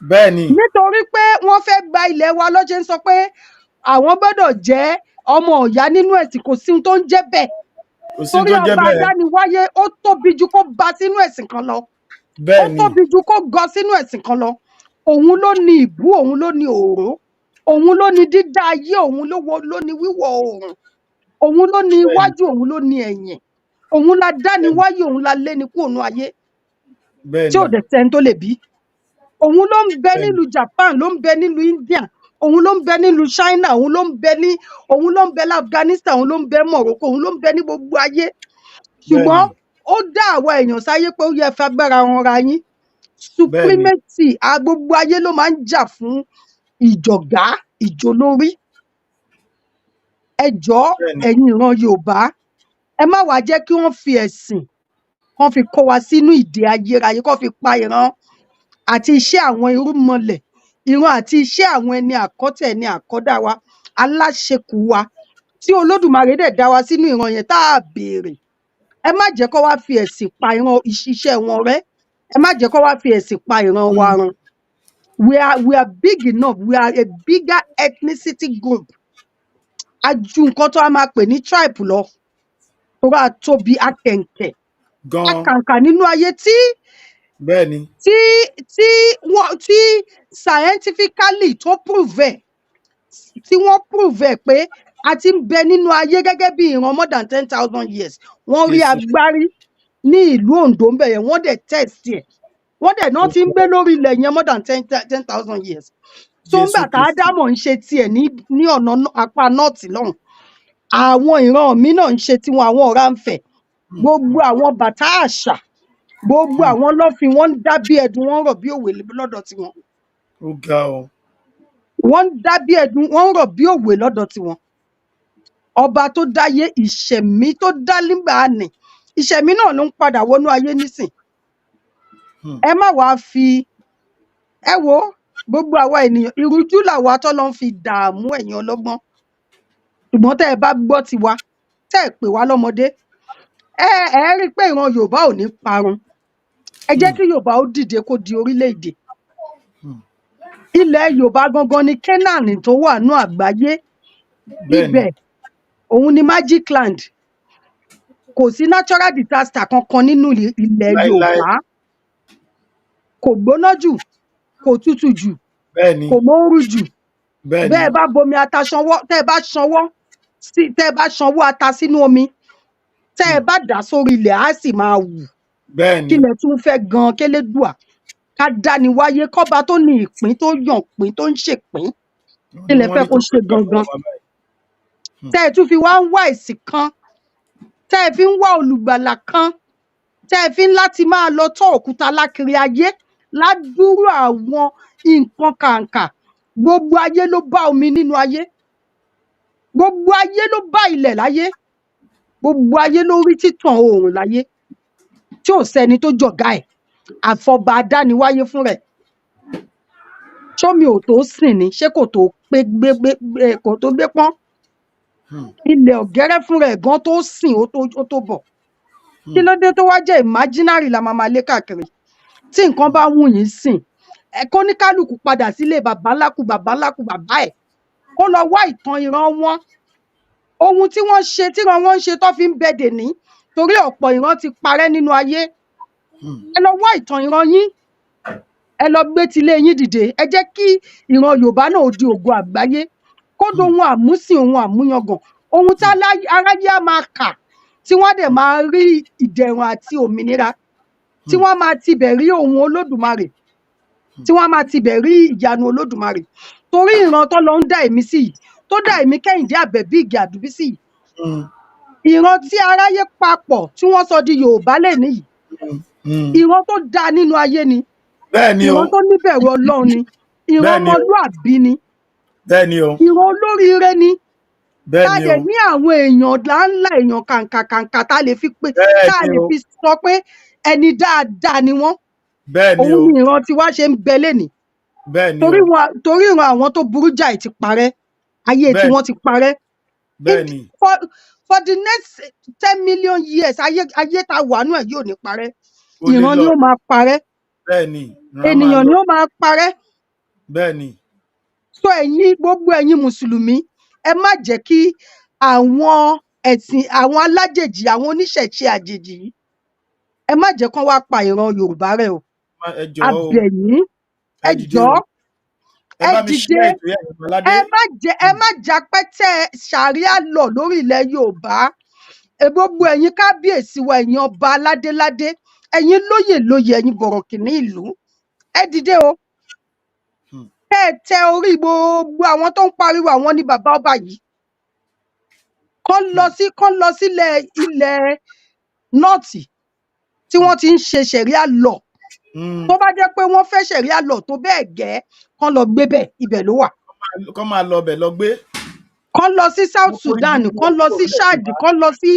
Bẹ́ẹ̀ ni. Nítorí pé wọ́n fẹ́ gba ilẹ̀ wa ló ṣe ń sọ pé àwọn gbọ́dọ̀ jẹ́ ọmọ ìyá nínú ẹ̀sìn. Kò sí ohun tó ń jẹ́ bẹ́ẹ̀. Kò sí Torí tó jẹ́ ọba bẹ́ẹ̀. adániwáyé, ó tóbi ju kó ba sínú ẹ̀sìn kan lọ, ó Bẹ́ẹ̀ ni. tóbi ju kó gọ sínú ẹ̀sìn kan lọ. Òun ló ní ìbú, òun ló ní òró, òun ló ní dídá ayé, òun ló ní wíwọ̀ oòrùn, òun ló ní iwájú, òun ló ní ẹ̀yìn. Òun la dániwáyé, òun la lé ní kúrò nú ayé tí ò dẹ̀ sẹ́ni tó lè bí. Òun ló ń bẹ nílùú Japan, ló ń bẹ nílùú India, òun ló ń bẹ nílùú China, òun ló ń bẹ ní Afghanistan, òun ló ń bẹ Morocco, òun ló ń bẹ ní gbogbo ayé. Ṣùgbọ́n ó dá àwa èèyàn sáyé pé ó yẹ fagbára wọn ra yín. Supremacy a, gbogbo ayé ló máa ń jà fún ìjọ̀gá, ìjólórí. Ẹ jọ̀ọ́, ẹ̀yin ìran Yorùbá, ẹ má wàá jẹ́ kí wọ́n fi ẹ̀sìn kán fi kó wa sínú ìdè ayérayé, kán fi pa ìran àti iṣẹ́ àwọn irúnmọlẹ̀, ìran àti iṣẹ́ àwọn ẹni àkọ́tẹ̀, ẹni àkọ́dá wa, aláṣekù wa, tí Olódùmarè dẹ̀ dá wa sínú ìran yẹn tá a béèrè. Ẹ má jẹ́ kó wá fi ẹ̀sìn pa ìran iṣẹ́ wọn rẹ́. Ẹ má jẹ́ kó wá fi ẹ̀sìn pa ìran wa run. We are big enough. We are a bigger ethnicity group. A ju nǹkan tó a máa pè ní tribe lọ, torí a tóbi, a kẹ̀ǹkẹ̀, a Gan. kàǹkà nínú ayé tí Bẹ́ẹ̀ ni. tí wọ́n tí scientifically tó prove ẹ̀, tí wọ́n prove ẹ̀ pé a ti ń bẹ nínú ayé gẹ́gẹ́ bí ìran more than 10,000 years. Wọ́n rí Jésù. agbárí ní ìlú Oǹdó ń bẹ̀ yẹn, wọ́n dẹ̀ test ẹ̀, wọ́n dẹ̀ náà ti ń gbé lórí ilẹ̀ yẹn more than 10,000 years. So Jésù ńgbà tá Kristi. Ádámọ̀ ń ṣe tiẹ̀ ní ọ̀nà apá north lọ́hùn, àwọn ìran mi náà ń ṣe tiwọn, àwọn Ọ̀rànfẹ̀, gbogbo àwọn bàtà àṣà, gbogbo àwọn lọ́fin, wọ́n ń dá bí ẹdun, wọ́n ń rọ̀ bí òwe lọ́dọ̀ tiwọn. Ó ga o. Wọ́n ń dá bí ẹdun, wọ́n ń rọ̀ bí òwe lọ́dọ̀ tiwọn. Ọba tó dáyé, ìṣẹ̀mí tó dá nígbà nì, ìṣẹ̀mí náà ló ń padà wọnú ayé nísìn. Ẹ má wàá fi, ẹ wo, gbogbo àwa ènìyàn, ìrújú làwa tó lọ ń fi dààmú ẹ̀yin ọlọ́gbọ́n. Ṣùgbọ́n tẹ́ ẹ bá gbọ́ tiwa, tẹ́ ẹ pè wá lọ́mọdé, ẹ rí i pé ìran Yorùbá ò ní parun. Ẹ jẹ́ kí Yorùbá ó dìde, kó di orílẹ̀-èdè. Ilẹ̀ Yorùbá gangan ni Canaan tó wà ní àgbáyé. Ibẹ̀ òun ni magic land. Kò sí natural disaster kankan nínú ilẹ̀ Láíláí. Yorùbá. Kò gbóná jù, kò tútù jù, kò móoru jù. Bẹ́ẹ̀ bá bomi ata ṣanwọ́, tẹ́ ẹ bá ṣanwọ́ sí, tẹ́ ẹ bá ṣanwọ́ ata sínú omi, tẹ́ ẹ bá dà á sórí ilẹ̀, á sì máa wù. Kí lẹ tún fẹ́ gan? Kélédùà ká dáni wáyé, kọ́ba tó ní ìpín, tó yàn pín, tó ń ṣèpín, Òun kí ni lẹ wọ́n fẹ́ ní kó tó ṣe fẹ́ gbà gangan fún wa báyìí? Tẹ́ ẹ tún fi wá ń wá ẹ̀sìn kan, tẹ́ ẹ fi ń wá olùgbàlà kan, tẹ́ ẹ fi ń láti máa lọ tọ́ òkúta lákiri ayé ládùúrú àwọn nǹkan kàǹkà. Gbogbo ayé ló bá omi nínú ayé, gbogbo ayé ló bá ilẹ̀ láyé, gbogbo ayé ló rí títàn oòrùn láyé, tí ò sẹ́ni tó jọ̀gá ẹ̀ àfọba adániwáyé fún rẹ̀. Ṣómi ò tó sìn ni? Ṣé kò tó pé gbé gbé gbé, kò tó gbé pọ́n? Ilẹ̀ ọ̀gẹ́rẹ́ fún rẹ̀ gan tó sìn, ó tó bọ̀. Kí ló dé tó wá jẹ́ imaginary la máa máa lé káàkiri? Tí nǹkan bá wù yín sìn, ẹ kó ní kálukú padà sílé bàbá ńlákù bàbá ńlákù bàbá ẹ̀, kó lọ wá ìtàn ìran wọn, ohun tí wọ́n ṣe, tí ìran wọn ń ṣe tó fi ń bẹ dèní, torí ọ̀pọ̀ ìran ti parẹ́ nínú ayé. Ẹ lọ wá ìtàn ìran yín, ẹ lọ gbé tilé yín dìde. Ẹ jẹ́ kí ìran Yorùbá náà ó di ògo àgbáyé, kó dohun àmúsìn, ohun àmúyangàn, ohun tí aráyé á máa kà, tí wọ́n á dẹ̀ máa rí ìdẹ̀rùn àti òmìnira, tí wọ́n á máa tibẹ̀ rí ohun Olódùmarè, tí wọ́n á máa tibẹ̀ rí ìyanu Olódùmarè. Torí ìran tó lọ ń dá èmi sí yìí, tó dá èmi Kẹ́hìndé Àbẹ̀bí Ìgè Àdùbí sí yìí, ìran tí aráyé papọ̀ tí wọ́n sọ di Yorùbá lẹ́ni yìí, ìran tó dáa nínú ayé ni. Bẹ́ẹ̀ ni o. Ìran tó níbẹ̀rù Ọlọ́run ni ìran. Bẹ́ẹ̀ ni o. Ọmọlúàbí ni. Bẹ́ẹ̀ ni o. Ìran olóríire ni. Bẹ́ẹ̀ Tá a ni dẹ̀ o. ní àwọn èèyàn ńláńlá, èèyàn kàǹkàkàǹkà tá a lè fi pé Bẹ́ẹ̀ tá a ni lè o. fi sọ pé ẹni dáadáa ni wọ́n. Bẹ́ẹ̀ ni Òun o. ni ìran tiwa ṣe ń bẹ lénìí. Bẹ́ẹ̀ ni Torí o. wọn, torí ìran àwọn tó burú jáì ti parẹ́, ayé tí wọ́n ti parẹ́. Bẹ́ẹ̀ ni. For the next 10 million years, ayé tá a wà nù ẹ̀ yóò ní parẹ́. Kò lè Ìran ni lọ. ó máa parẹ́. Bẹ́ẹ̀ ni, ìran máa Ènìyàn lọ. ni ó máa parẹ́. Bẹ́ẹ̀ ni. So ẹ̀yin, gbogbo ẹ̀yin mùsùlùmí, ẹ má jẹ́ kí àwọn ẹ̀sìn àwọn alájèjì, àwọn oníṣẹ̀ṣe àjèjì yìí, ẹ má jẹ́ kán wá pa ìran Yorùbá rẹ́ o. Ẹ jọ̀ọ́ o. A bẹ̀ yín, Ẹ ẹ dìde o. jọ̀ọ́. Ẹ Ẹ bá mi dìde. share ètò yẹn, Ọmọládé. Ẹ má jẹ́ ẹ má japẹ́tẹ́ sharia law lórí ilẹ̀ Yorùbá. Ẹ gbogbo ẹ̀yin kábíyèsí wa, ẹ̀yin ọba aládéládé, ẹ̀yin lóyè lóyè, ẹ̀yin bọ̀rọ̀kìnní ìlú, ẹ dìde o. Kẹ́ ẹ tẹ orí gbogbo àwọn tó ń pariwo àwọn ní bàbá ọba yìí, kán lọ sílẹ̀ ilẹ̀ North tí wọ́n ti ń ṣe sharia law. Tó bá jẹ́ pé wọ́n fẹ́ sharia law tó bẹ́ẹ̀ gẹ́, kán lọ gbé bẹ̀, ibẹ̀ ló wà. Kọ́ máa lọ bẹ̀ lọ gbé. Kán lọ sí South Wọ́n kórìí Sudan, burúkú kán wọn lọ kúrò sí nílẹ̀ Chad, Yorùbá. Kán lọ sí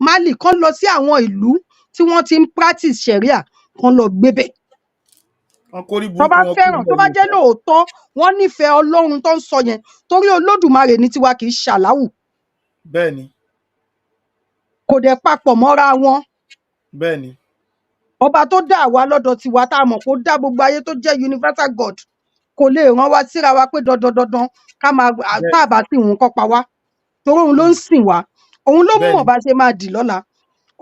Mali, kán lọ sí àwọn ìlú tí wọ́n ti ń practice sharia, kán lọ gbé bẹ̀. Wọ́n kórìí Tó burúkú bá wọn kúrò fẹ́ràn, tó nílẹ̀ bá jẹ́ Yorùbá. lóòótọ́ wọ́n nífẹ̀ẹ́ Ọlọ́run tó ń sọ yẹn, torí Olódùmarè ní tiwa, kì í ṣàláwù. Bẹ́ẹ̀ ni. Kò dẹ̀ papọ̀ mọ́ra wọn. Bẹ́ẹ̀ ni. Ọba tó dá àwa lọ́dọ̀ tiwa, tá a mọ̀ pé ó dá gbogbo ayé, tó jẹ́ universal God, kò lè rán wa síra wa pé dandan dandan ká máa tá a bá sì òun kọ́ pa wá, torí òun ló ń sìn wá, òun ló mọ̀ bá ṣe máa dì lọ́la,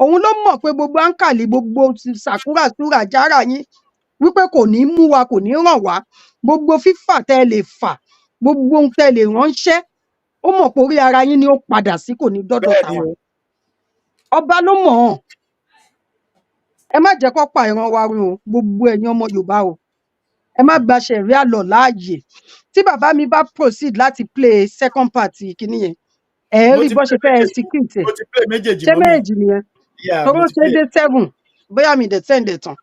òun ló mọ̀ pé gbogbo áńkàlì, gbogbo sàkúrà súrà jára yín, wípé kò ní mú wa, kò ní ràn wá. Gbogbo fífà tẹ́ ẹ lè fà, gbogbo ohun tẹ́ ẹ lè ránṣẹ́, ó mọ̀ pé orí ara yín ni ó padà sí, kò ní dọ́dọ̀ Bẹ́ẹ̀ ni tàwa. o. Ọba ló mọ̀ ọ́n. Ẹ má jẹ́ kó pa ìran wa run o, gbogbo ẹ̀yin ọmọ Yorùbá o. Ẹ má gba sharia law láàyè. Tí bàbá mi bá proceed láti play second part kìíní yẹn, ẹ Mo rí ti bó ṣe play fẹ́ méjèèjì. Execute ẹ̀. Mo ti play méjèèjì. Ṣé Mummy. méjèèjì nìyẹn? Yeah. Torí Mo ó ti ṣe é play. dé seven, bóyá mi dẹ̀ send ẹ̀ tán.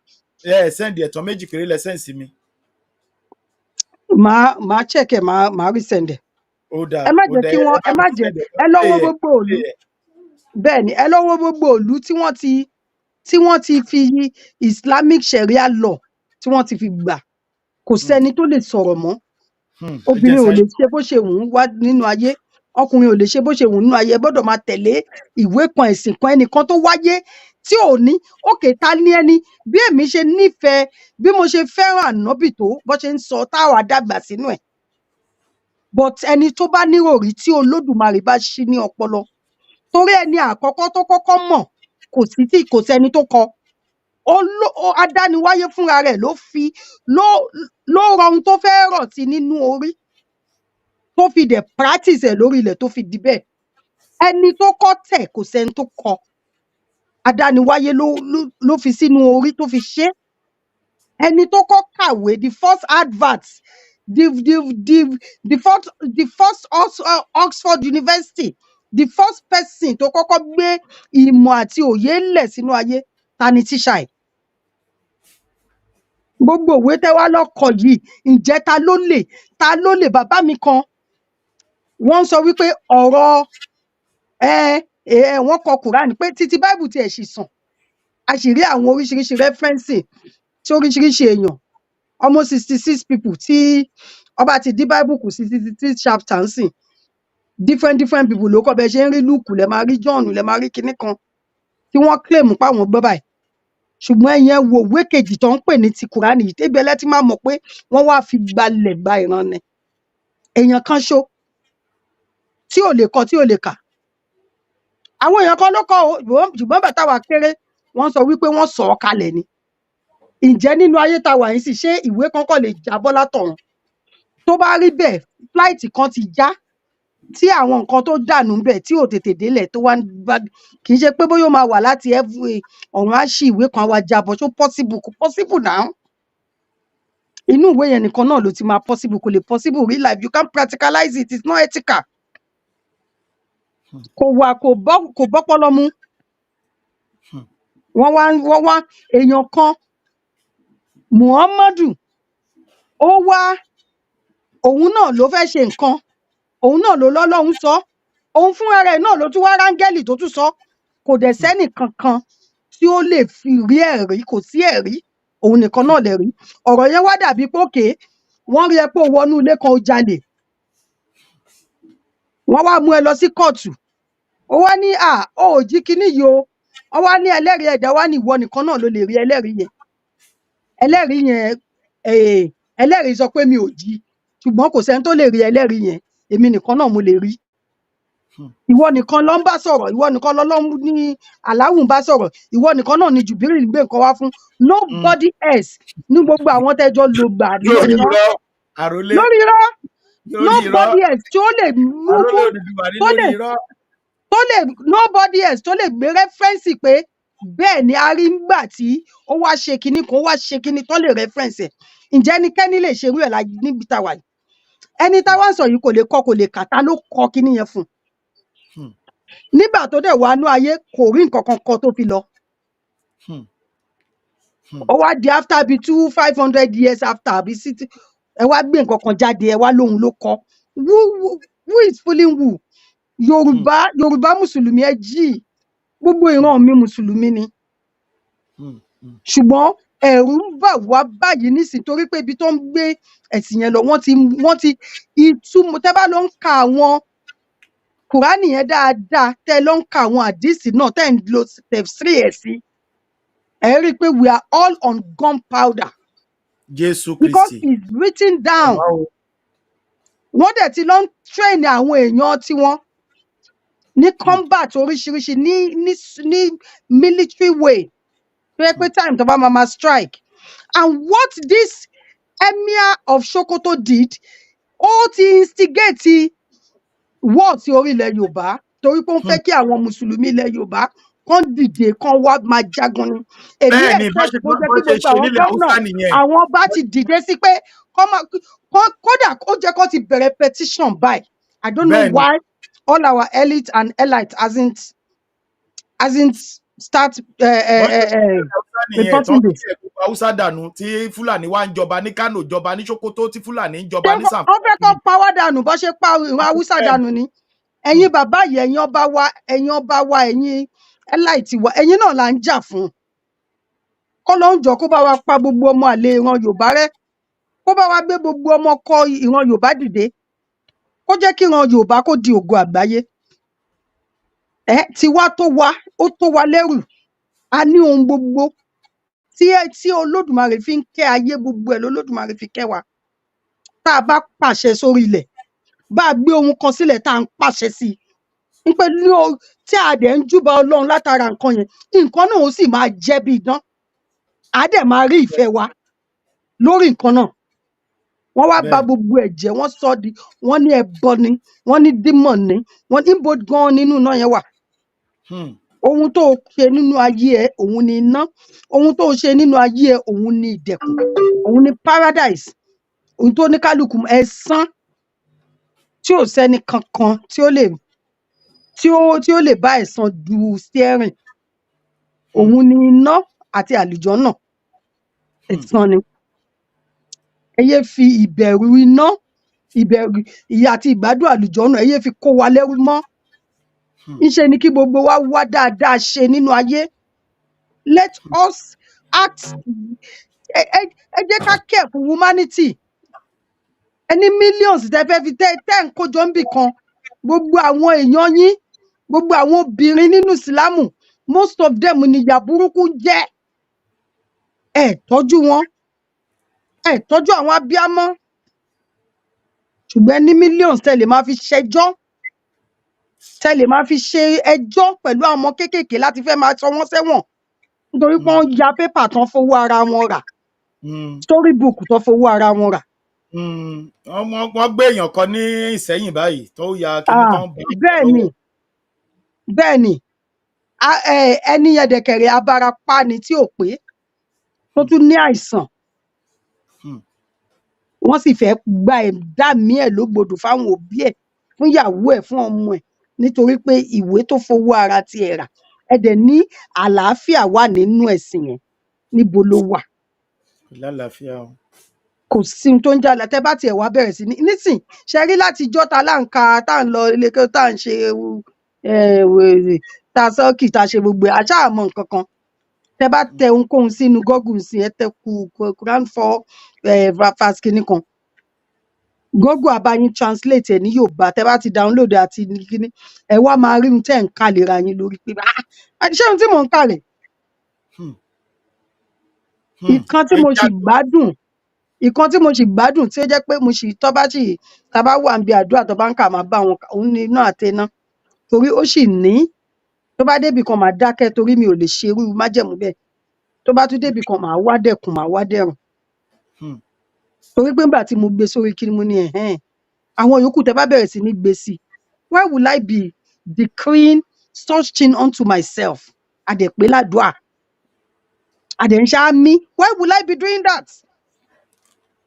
Ẹ send ẹ̀ tán, méjì péré lẹ send sí mi. Màá check ẹ̀, màá resend ẹ̀. Ó dáa. Ẹ má Ó jẹ́ dáa. kí Ẹ wọ́n bá ẹ mi má jẹ́ send ẹ̀. ẹ lọ́wọ́ Play ẹ̀. gbogbo òlu. Play ẹ̀. Bẹ́ẹ̀ ni, ẹ lọ́wọ́ gbogbo òlu tí wọ́n ti fi Islamic sharia law, tí wọ́n ti fi gbà, kò sẹ́ni tó lè sọ̀rọ̀ mọ́. Ẹ jẹ́ Obìnrin ò sáré lè ṣe bó ṣe wù ú wá nínú ayé, ọkùnrin ò lè ṣe bó ṣe wù ú nínú ayé. Ẹ gbọ́dọ̀ máa tẹ̀lé ìwé kan, ẹ̀sìn kan, ẹnìkan tó wáyé tí ò ní òkè ta ní ẹni. Bí èmi ṣe nífẹ̀ẹ́, bí mo ṣe fẹ́ràn ànábì tó, bó ṣe ń sọ táwa dàgbà sínú ẹ̀, but ẹni tó bá níròrí tí Olódùmarè bá ṣí ní ọpọlọ, torí ẹni àkọ́kọ́ tó kọ́kọ́ mọ̀, kò sí tí kò sẹ́ni tó kọ adániwáyé fúnra rẹ̀ ló fi ló rọ ohun tó fẹ́ rọ̀ sí nínú orí, tó fi dẹ̀ practice ẹ̀ lórí ilẹ̀, tó fi di bẹ́ẹ̀. Ẹni tó kọ́ tẹ̀, kò sẹ́ni tó kọ. Adániwáyé ló fi sínú orí tó fi ṣe é. Ẹni tó kọ́ kàwé, the first advert, the first Oxford University, the first person tó kọ́kọ́ gbé ìmọ̀ àti òye lẹ̀ sínú ayé, ta ni tíṣà ẹ̀? Gbogbo òwe tẹ́ wá lọ́kọ̀ yìí, ǹjẹ́ ta ló lè? Bàbá mi kan, wọ́n ń sọ wípé ọ̀rọ̀ ẹ ẹ wọ́n kọ Quran, pé títí Bible tiẹ̀ sì sàn, a sì rí àwọn oríṣiríṣi reference tí oríṣiríṣi èèyàn, almost 66 people, tí ọba ti dí Bible kù sí 66 chapter ń sìn, different different people ló kọ́. Bẹ́ẹ̀ ṣe ń rí Luke, lẹ máa rí John, lẹ máa rí kinní kan tí wọ́n claim páwọn gbọ́ báyìí. Ṣùgbọ́n ẹ̀yẹn wo ìwé kejì tó ń pè ní ti Quran yìí, tẹ́bi ẹlẹ́tí máa mọ̀ pé wọ́n wá fi gbalẹ̀ gba ìran ni. Èèyàn kan ṣo tí ò lè kọ, tí ò lè kà, àwọn èèyàn kan ló kọ o. Ṣùgbọ́n bàtà wà kéré, wọ́n sọ wípé wọ́n sọ ọ́ kalẹ̀ ni. Ǹjẹ́ nínú ayé tá a wà yìí sì, ṣé ìwé kan kàn lè jábọ́ látọ̀run? Tó bá rí bẹ́ẹ̀, flight kan ti já tí àwọn nǹkan tó dànù ńbẹ̀ tí ò tètè délẹ̀, tó wá ń bá, kì í ṣe pé bóyá ó máa wà láti every ọ̀run, á ṣí, ìwé kan á wá jábọ́. Ṣó possible? Kò possible now. Inú ìwé yẹn nìkan náà ló ti máa possible. Kò lè possible real life. You can't practicalize it. It's not ethical. Kò wà, kò bọ́pọlọ mu. Wọ́n wá èèyàn kan, Muhammadu, ó wá, òun náà ló fẹ́ ṣe nǹkan, òun náà ló lọ́lọ́run sọ, òun fúnra rẹ̀ náà ló tún wá ráńgẹ́lì tó tún sọ. Kò dẹ̀ sẹ́nì kankan tí ó lè fi rí ẹ̀rí, kò sí ẹ̀rí, òun nìkan náà lè rí. Ọ̀rọ̀ yẹn wá dàbí pé òkè wọ́n rí ẹ pé o wọnú ilé kan, ó jalè, wọ́n wá mú ẹ lọ sí kóòtù, ó wá ní à ó ò jí kinní yìí o. Wọ́n wá ní ẹlẹ́rìí ẹ̀dá wá ní ìwọ nìkan náà ló lè rí ẹlẹ́rìí yẹn. Ẹlẹ́rìí yẹn, ẹlẹ́rìí sọ pé mi ò jí. Ṣùgbọ́n kò sẹ́ni tó lè rí ẹlẹ́rìí yẹn, èmi nìkan náà mo lè rí. Ìwọ nìkan ló ń bá sọ̀rọ̀, ìwọ nìkan lọ́lọ́run ní aláwù ń bá sọ̀rọ̀, ìwọ nìkan náà ni Jùbírì ń gbé nǹkan wá fún. Nobody else ní gbogbo àwọn tẹ́jọ́ ló gbà lórí Lórí irọ́. Irọ́ àròlé. Lórí irọ́. Lórí irọ́. Nobody else tí ó lè mú Àròlé fún Odùduwà ní tó lórí lè irọ́. tó lè, nobody else tó lè gbé reference pé bẹ́ẹ̀ ni a rí ńgbà tí ó wá ṣe kinní kan, ó wá ṣe kinní tó lè reference ẹ̀. Ǹjẹ́ ẹnikẹ́ni lè ṣerú ẹ̀ níbi tá a wà yìí? Ẹni tá a wá ń sọ yìí kò lè kọ, kò lè kà. Ta ló kọ kinní yẹn fún un? Nígbà tó dẹ̀ wá nú ayé, kò rí nǹkan kan kọ tó fi lọ. Ó wá di after bíi 2,500 years after àbí sí, ẹ wá gbé nǹkan kan jáde, ẹ wá lóhun ló kọ. Who is fooling who? Yorùbá, Yorùbá mùsùlùmí, ẹ jí. Gbogbo ìran mi mùsùlùmí ni. Ṣùgbọ́n ẹ̀rù ń bà wá báyìí nísìnyí torí pé ibi tó ń gbé ẹ̀sìn yẹn lọ, wọ́n ti ìtumọ̀. Tẹ́ bá lọ ń ka àwọn Kùránì yẹn dáadáa, tẹ́ lọ ń ka àwọn àdìsí náà, tẹ́ ń lo tafsir ẹ̀ sí, ẹ rí i pé we are all on gunpowder. Jésù Because Kristi. it's written down. Wá o. Wọ́n dẹ̀ ti lọ ń train àwọn èèyàn tiwọn ní combat oríṣiríṣi ní military way tó yẹ pé time tó bá máa strike. And what this Emir of Sokoto did, ó ti instigate war sí orílẹ̀ Yorùbá torí pé ó ń fẹ́ kí àwọn mùsùlùmí ilẹ̀ Yorùbá kán dìde, kán wá máa jagun ni. Èmi Bẹ́ẹ̀ ni, bá expect ṣe kó jẹ́ bó kí ṣe gbogbo ṣe àwọn nílẹ̀ gómìnà, Haúsá nìyẹn. àwọn ọba ti dìde sí pé kán máa kán, kódà ó jẹ́ kó ti bẹ̀rẹ̀ petition báyìí. I don't know Bẹ́ẹ̀ ni. why all our elite and elite hasn't start Bọ́n ṣe ṣe nílẹ̀ Haúsá nìyẹn tán. reporting this. Kí ẹ̀ gbogbo Haúsá dànù, tí Fúlàní wá ń jọba ní Kánò, jọba ní Sókótó, tí Fúlàní ń jọba Ṣé ní wọ́n Zamfara. fẹ́ kó pa wá dànù bó ṣe pa ìran Haúsá Bẹ́ẹ̀ ni. dànù ni? Ẹ̀yin bàbá yìí, ẹ̀yin ọba wa, ẹ̀yin ọba wa, ẹ̀yin elite wa, ẹ̀yin náà là ń jà fún. Kọ́ ló ń jọ kó bá wa pa gbogbo ọmọ àlè ìran Yorùbá rẹ́, kó bá wa gbé gbogbo ọmọ kọ ìran Yorùbá dìde, kó jẹ́ kí ìran Yorùbá kó di ògo àgbáyé. Ẹ tiwa tó wa, ó tó wa lẹ́rù. A ní ohun gbogbo tí Olódùmarè fi ń kẹ́ ayé, gbogbo ẹ̀ lolódùmarè fi kẹ́ wa. Tá a bá pàṣẹ sórí ilẹ̀, bá a gbé ohun kan sílẹ̀ tá à ń pàṣẹ sí i ń pé ní o, tí a dẹ̀ ń júbà Ọlọ́run látara nǹkan yẹn, nǹkan náà ó sì máa jẹ́ bí idán, á dẹ̀ máa rí ìfẹ́ wa lórí nǹkan náà. Wọ́n wá bà gbogbo ẹ̀ jẹ́, wọ́n sọ ọ́ di, wọ́n ní ẹbọ ni, wọ́n ní demon ni, wọ́n níbo gan nínú iná yẹn wà. Ohun tó o ṣe nínú ayé ẹ, òun ni iná. Ohun tó o ṣe nínú ayé ẹ, òun ni ìdẹ̀kùn, òun ni paradise. Ohun tó ní kálukú ẹ̀san tí ò sẹ́ni kankan tí ó lè bá ẹ̀san du steering, òun ni iná àti àlùjánà. Ẹ̀san ni. Ẹ yé fi ìbẹ̀rù iná, ìbẹ̀rù ìyà àti ìgbádùn àlùjánà, ẹ yé fi kó wa lẹ́rú mọ́. Ńṣe ni kí gbogbo wa wá dáadáa ṣe nínú ayé. Let us act. Ẹ jẹ́ ká care fún humanity. Ẹ ní millions tẹ́ fẹ́ fi tẹ́ ń kó jọ níbì kan. Gbogbo àwọn èèyàn yín, gbogbo àwọn obìnrin nínú ìsìlámù, most of them ni ìyà burúkú jẹ́. Ẹ tọ́jú wọn, ẹ tọ́jú àwọn abíámọ́, ṣùgbọ́n ẹ ní millions tẹ́ lè máa fi ṣẹjọ́, tẹ́ lè máa fi ṣe ẹjọ́ pẹ̀lú àwọn ọmọ kéékèèké láti fẹ́ máa sọ wọ́n sẹ́wọ̀n nítorí pé wọ́n ya pépà tán fowó ara wọn rà, storybook tán fowó ara wọn rà. Wọ́n gbé èèyàn kan ní Ìsẹ́yìn báyìí tó ya kíní Ah, tán bá bẹ́ẹ̀ ni, bẹ́ẹ̀ ni. Ẹni yẹn dẹ̀kẹ̀rẹ̀ abarapá ni tí ò pé, tó tún ní àìsàn. Wọ́n sì fẹ́ gba ẹ̀dá mi ẹ̀ lógbodò fáwọn òbí ẹ̀, fún ìyàwó ẹ̀, fún ọmọ ẹ̀, nítorí pé ìwé tó fowó ara tiẹ̀ rà. Ẹ dẹ̀ ní àlàáfíà wà nínú ẹ̀sìn yẹn. Níbo ló wà? Kò lálàáfíà o. Kò sí ohun tó ń jà. Tẹ́ bá tiẹ̀ wá bẹ̀rẹ̀ sí ní nísìn ṣe rí láti ijọ́ ta là ń ka, tá à ń lọ ilé kí, tá à ń ṣe wèrè tá a sọ́ọ̀kì, tá a ṣe gbogbo ẹ̀, àṣà àmọ́ nǹkan kan. Tẹ́ bá tẹ ohunkóhun sínú Google sí, ẹ tẹ Quran four verse kìíní kan, Google á bá yín translate ẹ̀ ní Yorùbá. Tẹ́ bá ti download ẹ̀ àti ní kíní, ẹ wá máa rí ohun tẹ́ ẹ̀ ń kà léra yín lórí pé, "Ah, ṣé ohun tí mò ń kà rèé?" Ìkan tí mo sì gbádùn Ìkan tí mo sì gbádùn, tí ó jẹ́ pé mo sì tọ́ bá sì tá a bá wà níbi àdúrà tó bá ń kà, máa bá wọn kà, òun ní iná àtẹná, torí ó sì ní tó bá débì kan, máa dákẹ́, torí mi ò lè ṣerú májẹ̀mú bẹ́ẹ̀. Tó bá tún débì kan, máa wá dẹ̀kun, máa wá dẹ̀rùn, torí pé nígbà tí mo gbé sórí kí ni mo ní ẹ̀hẹ́n, àwọn yòókù tẹ́ bá bẹ̀rẹ̀ sí ní gbé sí, why will I be decreeing such thing unto myself? Àdẹ̀pé ládùá, àdẹ̀ ń ṣáá mí. Why will I be doing that?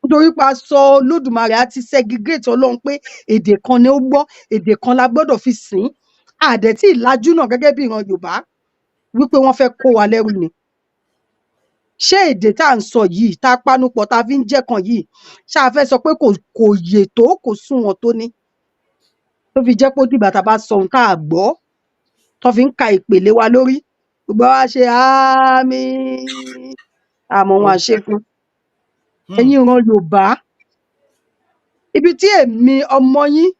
Nítorí pé a sọ Olódùmarè, á ti segregate Ọlọ́run pé èdè kan ni ó gbọ́, èdè kan la gbọ́dọ̀ fi sìn ín. Àdẹ̀ tí ìlàjú náà gẹ́gẹ́ bí ìran Yorùbá wípé wọ́n fẹ́ kó wa lẹ́rú ni. Ṣé èdè tá à ń sọ yìí, tá a panupọ̀, tá a fi ń jẹ́ kan yìí, ṣá a fẹ́ sọ pé kò yè tó, kò sunwọ̀n tó ní tó fi jẹ́ pé ó dìgbà tá a bá sọ ohun tá a gbọ́, tó fi ń ka ìpèlè wa lórí, gbogbo wa ṣe àmín, àmọ́ wọn à ṣe fún ẹ̀yin ìran Yorùbá? Ibi tí èmi, ọmọ yín,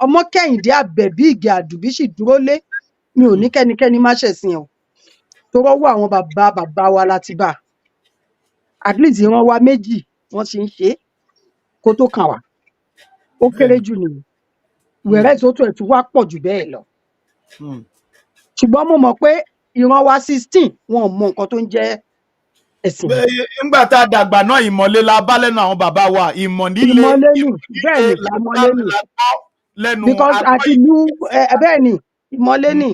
ọmọ Kẹ́hìndé Àbẹ̀bí Ìgè Àdùbí, sì dúró lé, mi ò ní kẹ́nikẹ́ni má ṣẹ̀sìn ẹ̀ o, torí ọwọ́ àwọn bàbá bàbá wa la ti bá. At least ìran wa méjì wọ́n ti ń ṣe é kó tó kàn wá, ó kéré jù nìyẹn. Whereas ó tún ẹ̀ tún wá pọ̀ jù bẹ́ẹ̀ lọ. Ṣùgbọ́n mo mọ̀ pé ìran wa 16, wọn ò mọ nǹkan tó ń jẹ́ ẹ̀sìn. Nígbà tá a dàgbà náà, ìmọ̀le la bá lẹ́nu àwọn bàbá wa, ìmọ̀ líle. Ìmọ̀lé nì. Ìmọ̀ Bẹ́ẹ̀ líle ni. La Ìmọ̀lé nì. la gbọ́ lẹ́nu Because agbọ́. Àti ìlú ẹ bẹ́ẹ̀ ni, ìmọ̀lé nì.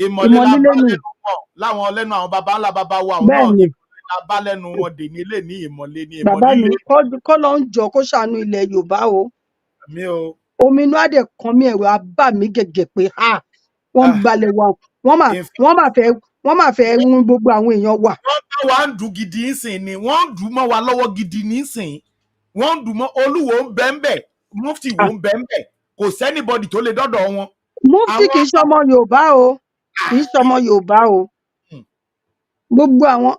Ìmọ̀le Ìmọ̀ la líle bá nì. lẹ́nu wọn, láwọn lẹ́nu àwọn baba ńlá baba wa òun Bẹ́ẹ̀ náà. ni. Ìmọ̀le la bá lẹ́nu wọn dè ní lè ní ìmọ̀le ní ìmọ̀ Bàbá mi, líle. Kọ́ ló ń jọ kó ṣàánú ilẹ̀ Yorùbá o. Mi o. Omi inú á dẹ̀ kan mí, ẹ̀rọ á bà mí gẹ̀gẹ̀ pé ha, wọ́n ń gbalẹ̀ wa, wọ́n mà In fact, wọ́n mà fẹ́ run gbogbo àwọn èèyàn wa. Wọ́n bá wa ń dùn gidi nísìn ni, wọ́n ń dùn mọ́ wa lọ́wọ́ gidi nísìn, wọ́n ń dùn mọ́. Olúwo ń bẹ́ ń bẹ̀, Mufti wo ń bẹ́ ń bẹ̀, kò sí anybody tó lè dọ́dọ̀ wọn. Mufti kì Àwọn í ṣọmọ Yorùbá o, kì í ṣọmọ Yorùbá o. Gbogbo àwọn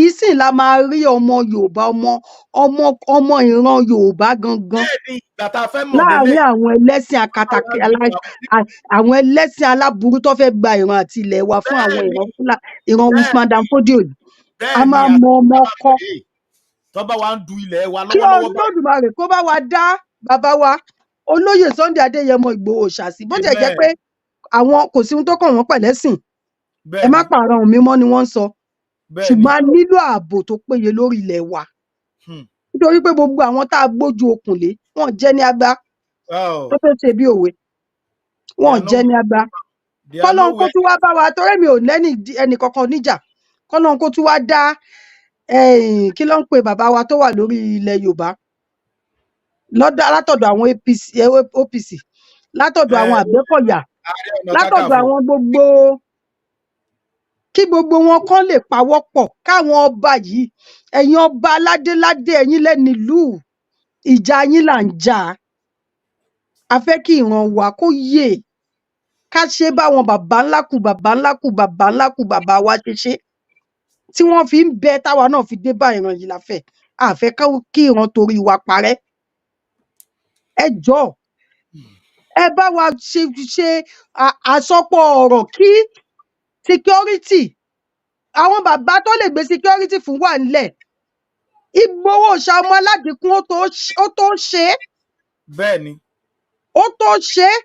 ìsìn la máa rí ọmọ Yorùbá, ọmọ ìran Yorùbá gangan Bẹ́ẹ̀ ni, ìgbà tá a fẹ́ mọ̀ láàárín lélẹ̀. àwọn ẹlẹ́sìn akatakí, àwọn ẹlẹ́sìn aláburú tó fẹ́ gba ìran àti ilẹ̀ wa fún àwọn ìran Fúlà, ìran Usman Dan Fodio yìí. A Bẹ́ẹ̀ ni. máa mọ ọmọ ọkọ. Tó bá wa ń du ilẹ̀ wa Kí lọ́wọ́lọ́wọ́ báyìí. Olódùmarè kó bá wa dá bàbá wa Olóyè Sunday Adéyẹmọ Ìgbòho ṣàṣì, bó tiẹ̀ jẹ́ Amen. pé àwọn kò sí ohun tó kàn wọ́n pẹ̀lẹ́sìn, ẹ má pààrọ̀ ohun mímọ́ ni wọ́n ń sọ, ṣùgbọ́n a nílò ààbò tó péye lórí ilẹ̀ wa, nítorí pé gbogbo àwọn tá a gbójú okùn lé wọn jẹ́ ní agbá Oh, tó tó ṣe bí òwe, wọn jẹ́ ní agbá. They are Kọ́lọ́run kó nowhere. tún wá bá wa, torí mi ò lẹ́ni ẹnì kankan níjà. Kọ́lọ́run kó tún wá dá kí ló ń pe bàbá wa tó wà lórí ilẹ̀ Yorùbá lọ́dọ̀, látọ̀dọ̀ àwọn APC, OPC, látọ̀dọ̀ àwọn Àgbẹ̀kọ̀yà, Ààrẹ Ọ̀nà látọ̀dọ̀ Kakanfò. àwọn gbogbo, kí gbogbo wọn kán lè pawọ́ pọ̀, káwọn ọba yìí, ẹ̀yin ọba aládéládé, ẹ̀yin lẹ́nìlú, ìjà yín là ń jà. A fẹ́ kí ìran wa kó yè, ká ṣe báwọn bàbá ńlá kù bàbá ńlá kù bàbá ńlá kù bàbá wa ṣe ṣe tí wọ́n fi ń bẹ, táwa náà fi dé bá ìran yìí la fẹ́. A fẹ́ kí ìran torí wa parẹ́. Ẹ jọ̀ọ́, ẹ bá wa ṣe àsọpọ̀ ọ̀rọ̀ kí security, àwọn bàbá tó lè gbé security fún wà nílẹ̀. Ìgbòho ṣà, ọmọ aládìkún, ó tó ṣe é. Bẹ́ẹ̀ ni. Ó tó ṣe é.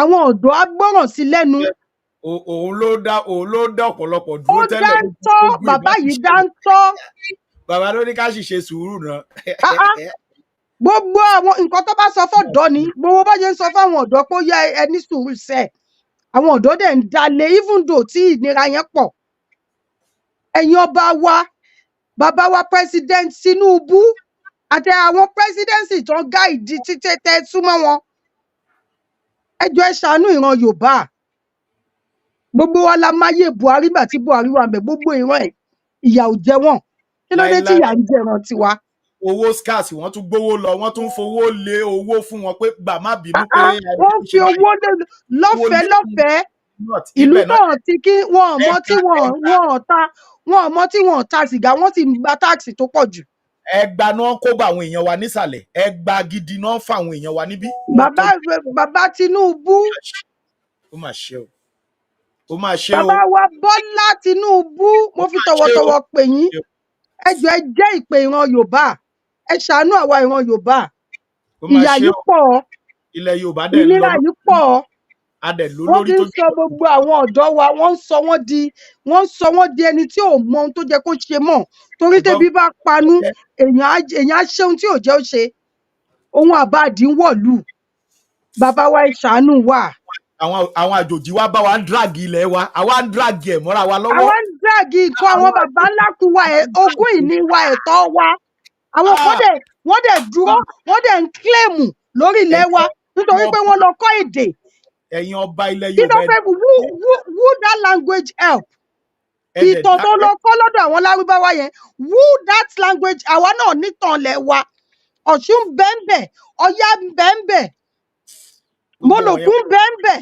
Àwọn ọ̀dọ́ á gbọ́ràn sí lẹ́nu. Òun ló dá ọ̀pọ̀lọpọ̀ Ó dúró tẹ́lẹ̀. dáńtọ́. Gbogbo ìbá Bàbá ti yìí ṣẹlẹ̀. dáńtọ́. Bàbá ló ní ká sì ṣe sùúrù náà. Ah, ah. Gbogbo àwọn nǹkan tó bá sọ fọ́dọ̀ ni gbogbo bá ṣe ń sọ fáwọn ọ̀dọ́ pé ó yá, ẹ ní sùúrù sẹ́ẹ̀. Àwọn ọ̀dọ́ dẹ̀ ń dalẹ̀, even though tí ìnira yẹn pọ̀. Ẹ̀yin ọba wa, bàbá wa President Tinubu àti àwọn presidency tó ń guide títẹ́ tẹ́ súnmọ́ wọn, ẹ jọ̀ọ́, ẹ ṣàánú ìran Yorùbá. Gbogbo wa la máyé Buhari. Gbà tí Buhari wà ńbẹ̀, gbogbo ìran ẹ̀, ìyà ò jẹ wọ́n. Kí ló dé tí Láíláí. ìyà ń jẹ ìran tiwa? Owó scarce, wọ́n tún gbowó lọ, wọ́n tún fowó lé owó fún wọn pé gbà, má bínú pé Ah, wọ́n ń fi owó lé lọ́fẹ̀ẹ́ lọ́fẹ̀ẹ́. North Ìlú ibẹ̀ náà. náà ti kí wọn ò mọ tí ẹgbà wọn ẹgbà wọn ò ta, wọn ò mọ tí wọn ò ta sìgá, wọ́n sì ń gba tax tó pọ̀ jù. Ẹgba náà kó bá àwọn èèyàn wa nísàlẹ̀, ẹgba gidi náà fà àwọn èèyàn wa níbí. Wọ́n Bàbá tọ́jú. Bàbá Tinubu. Ó mà ṣe o, ó mà ṣe o. Bàbá wa Bọ́lá Tinubu, mo Ó fi mà ṣe o. tọ̀wọ̀tọ̀wọ̀ pè yín. Ẹ jọ̀ọ́, ẹ jẹ́ ìpè ìran Yorùbá, ẹ ṣàánú àwa ìran Yorùbá. Ó máa Ìyà ṣe yìí o. pọ̀. Ilẹ̀ Yorùbá dẹ̀ ń lọ. Ìnira yìí pọ̀. A dẹ̀ Wọ́n lólórí ti tó ń sọ gbogbo àwọn ọ̀dọ́ wa, wọ́n ń sọ wọ́n di ẹni tí ò mọ ohun tó jẹ́ kó ṣe mọ́, torí Ṣùgbọ́n tẹ́bí bá panú, èèyàn á ṣe ohun tí ò jẹ́ ó ṣe. Ohun àbáàdì ń wọ̀lú. Bàbá wa, ẹ ṣàánú wa. Àwọn àjòjì wa bá wa ń drag ilẹ̀ wa, àwa ń drag ẹ̀ mọ́ra wa lọ́wọ́. Àwọn ń drag nǹkan àwọn bàbá ńlá kú wa ẹ̀, ogún ìní wa, ẹ̀tọ́ wa. Àwọn kan dẹ̀, wọ́n dẹ̀ dúró, wọ́n dẹ̀ ń claim lórí ilẹ̀ wa nítorí pé wọ́n lọ kọ́ èdè. Ẹ̀yin ọba ilẹ̀ Kí ló Yorùbá, fẹ́ who that language help? ẹ dẹ̀ Ìtàn tó dákẹ́. lọ kọ́ lọ́dọ̀ àwọn Lárúbáwá yẹn, who that language? Àwa náà nítàn lẹ̀ wa. Ọ̀ṣun bẹ́ńbẹ̀, Ọya ń bẹ́ńbẹ̀, Gbogbo wọ̀nyẹn Mólòkun ń bẹ́ńbẹ̀,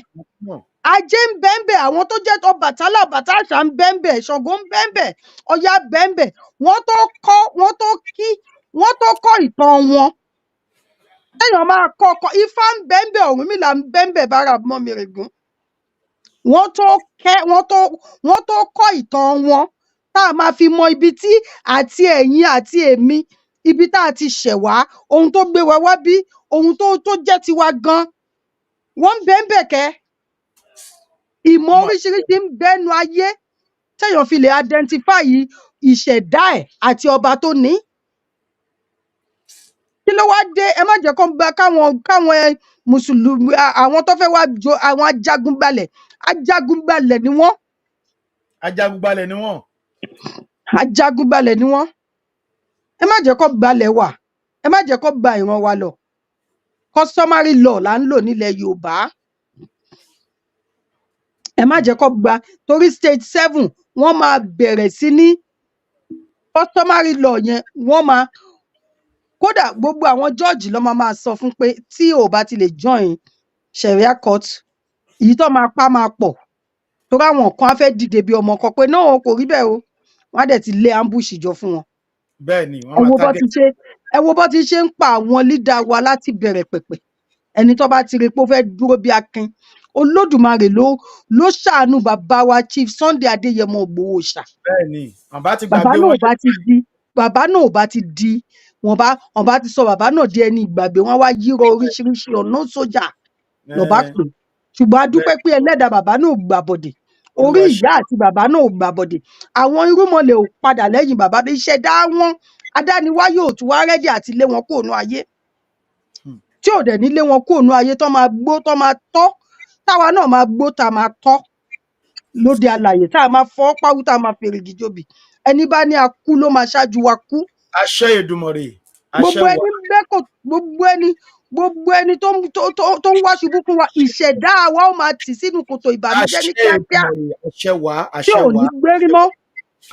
mọ̀. Ajé ń bẹ́ńbẹ̀, àwọn tó jẹ́ Ọbàtálá, Ọbàtálá ń bẹ́ńbẹ̀, Ṣàngó ń bẹ́ńbẹ̀, Ọya bẹ́ńbẹ̀. Wọ́n tó kọ́, wọ́n tó kí, wọ́n tó kọ́ ìtàn wọn téèyàn máa kọ́ ọkọ. Ifá ń bẹ́ńbẹ̀, Ọ̀rúnmìlà ń bẹ́ńbẹ̀, bára mọ́mìrìgún. Wọ́n tó kẹ́, wọ́n tó kọ́ ìtàn wọn tá a máa fi mọ ibi tí àti ẹ̀yin àti èmi, ibi tá a ti ṣẹ̀ wá, ohun tó gbé wa wá bí, ohun tó jẹ́ tiwa gan. Wọ́n ń bẹ́ńbẹ̀ kẹ́. Ìmọ̀ oríṣiríṣi ń bẹ́nu ayé téèyàn fi lè identify ìṣẹ̀dá ẹ̀ àti ọba tó ní. Kí ló wá dé? Ẹ má jẹ́ kó gba káwọn ẹ, mùsùlùmí, àwọn tó fẹ́ wá jo, àwọn ajagunbalẹ̀, ajagunbalẹ̀ ni wọ́n. Ajagunbalẹ̀ ni wọ́n. Ajagunbalẹ̀ ni wọ́n. Ẹ má jẹ́ kó gbalẹ̀ wa, ẹ má jẹ́ kó gba ìran wa lọ. Customary law là ń lò nílẹ̀ Yorùbá. Ẹ má jẹ́ kó gba, torí stage seven, wọ́n máa bẹ̀rẹ̀ sí ní customary law yẹn. Wọ́n máa, kódà gbogbo àwọn judge ló máa sọ fún pé tí ò bá ti lè join Sharia court, èyí tó máa pa máa pọ̀, torí àwọn kan á fẹ́ dìde bí ọmọ kan pé náà kò rí bẹ́ẹ̀ o. Wọ́n á dẹ̀ ti lé ambush jọ fún wọn. Bẹ́ẹ̀ ni wọ́n Ẹ máa wo bó target. ti ṣe, ẹ wo bó ti ṣe ń pa àwọn leader wa láti bẹ̀rẹ̀ pẹ̀pẹ̀. Ẹni tó bá ti rí i pé ó fẹ́ dúró bí akin, Olódùmarè ló ṣàánú bàbá wa, Chief Sunday Adéyẹmọ Ìgbòho Òòṣà. Bẹ́ẹ̀ ni, bàbá ti Bàbá gbàgbé náà ò wọn. bá ti di, bàbá náà ò bá ti di, wọn bá ti sọ bàbá náà di ẹni ìgbàgbé. Wọn wá yírọ oríṣiríṣi ọ̀nà sójà lọ́ba pè, ṣùgbọ́n a dúpẹ́ pé ẹlẹ́dàá bàbá náà ò gbàbọ̀dè orí. Olúwa ṣe. Ìyá àti bàbá náà ò gbàbọ̀dè. Àwọn irúnmọlẹ̀ ò padà lẹ́yìn bàbá. Ìṣẹ̀dá wọn adániwáyé ò tún wá ready àti lé wọn kúrò nú ayé, tí ò dẹ̀ ní lé wọn kúrò nú ayé, tó máa gbó, tó máa tọ́, táwa náà máa gbó, tá a máa tọ́ lóde alàyè, tá a máa fọ́ páwú, tá a máa fèrègì jobì. Ẹni bá ní a kú ló máa ṣáájú wa kú. Àṣẹ Èdùmàrè, àṣẹ. Gbogbo Wà. ẹni bẹ́ kò, gbogbo ẹni tó ń wá ṣubú fún wa, ìṣẹ̀dá wa ó máa tì sínú kòtò ìbànújẹ́ ní Àṣẹ kíákíá Èdùmàrè, àṣẹ wà. tí Àṣẹ ò wà. ní gbérí mọ́.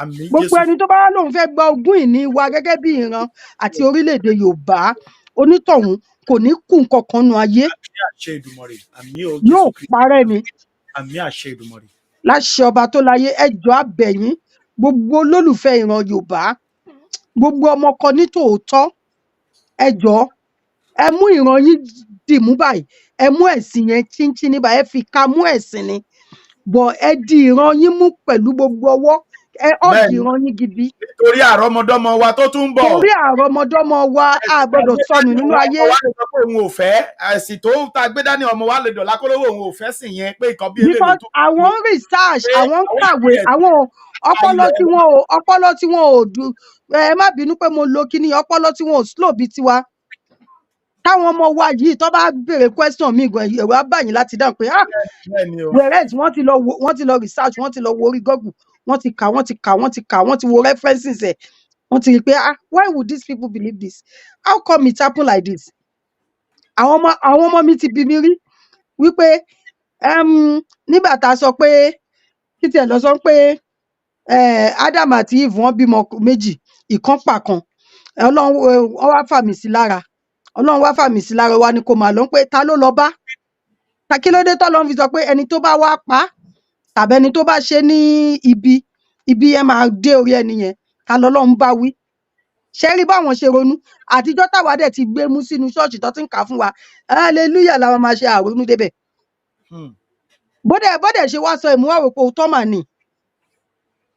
Àmín. Gbogbo Jésù. ẹni tó bá lóun fẹ́ gba ogún ìní wa gẹ́gẹ́ bí ìran àti orílẹ̀-èdè Yorùbá, onítọ̀hún kò ní kú nǹkan kan nu ayé. Àmín, àṣẹ Èdùmàrè, àmín o. Yóò Jésù Kristi. parẹ́ ni. Àmín, àṣẹ Èdùmàrè. Láṣẹ ọba tó láyé. Ẹ jọ̀ọ́, a bẹ̀ yín, gbogbo olólùfẹ́ ìran Yorùbá, gbogbo ọmọ kan ní tòótọ́, ẹ jọ̀ọ́, ẹ mú ìran yín dìmú báyìí. Ẹ mú ẹ̀sìn yẹn chíńchín ní báyìí, ẹ fi ká mú ẹ̀sìn ni bọ̀, ẹ di ìran yín mú pẹ̀lú gbogbo ọwọ́, ẹ ọ̀dì ìran yín gidi. Nítorí àrọ́mọdọ́mọ wa tó tún ń bọ̀. Torí àrọmọdọ́mọ wa, a gbọ́dọ̀ sọnù nínú ayé. Ọmọ wa lè sọ pé òun ò fẹ́ ẹ̀sìn tó ń ta gbé dání. Ọmọ wa lè dọ̀lá kó lówó òun ò fẹ́ sìn yẹn, pé ìkan bí eléyìí Because tó àwọn ń research, pé àwọn ń àwọn kàwé, ìpìlẹ̀ àwọn ọpọlọ ilẹ̀ tí wọn ò, ọpọlọ tí wọn ò dù. Ẹ má bínú pé mo lo kíní, ọpọlọ tí wọn ò slow bíi tiwa. Táwọn ọmọ wa yìí tó bá béèrè question míì gan, ẹ̀rù á bà yín láti dáhùn pé ah. Bẹ́ẹ̀ ni o. Whereas wọ́n ti lọ wo, wọ́n ti lọ research, wọ́n ti lọ wo orí Google, wọ́n ti kà, wọ́n ti kà, wọ́n ti kà, wọ́n ti wo references ẹ̀, wọ́n ti rí i pé ah, why would these people believe this? How come it happen like this? Àwọn ọmọ mi ti bi mí rí wípé nígbà tá a sọ pé kí tiẹ̀ lọ sọ pé Adam àti Eve, wọ́n bímọ méjì, ìkan pa kan, Ọlọ́run wọ́n wá fàmì sí lára, Ọlọ́run wá fàmì sí lára wa ni kò mà lọ pé ta ló lọ bá ta? Kí ló dé tọ́lọ́run fi sọ pé ẹni tó bá wá pa á tàbí ẹni tó bá ṣe ní ibi, ibi yẹn máa dé orí ẹni yẹn? Ta lọ́lọ́run bá wí? Ṣé rí báwọn ṣe ronú àtijọ́, táwa dẹ̀ ti gbé mú sínú ṣọ́ọ̀ṣì tó ti ń kà á fún wa, hallelujah làwọn máa ṣe àrònú débẹ̀. Bódẹ̀ bódẹ̀ ṣe wá sọ ìmúwá wò pé òótọ́ mà ní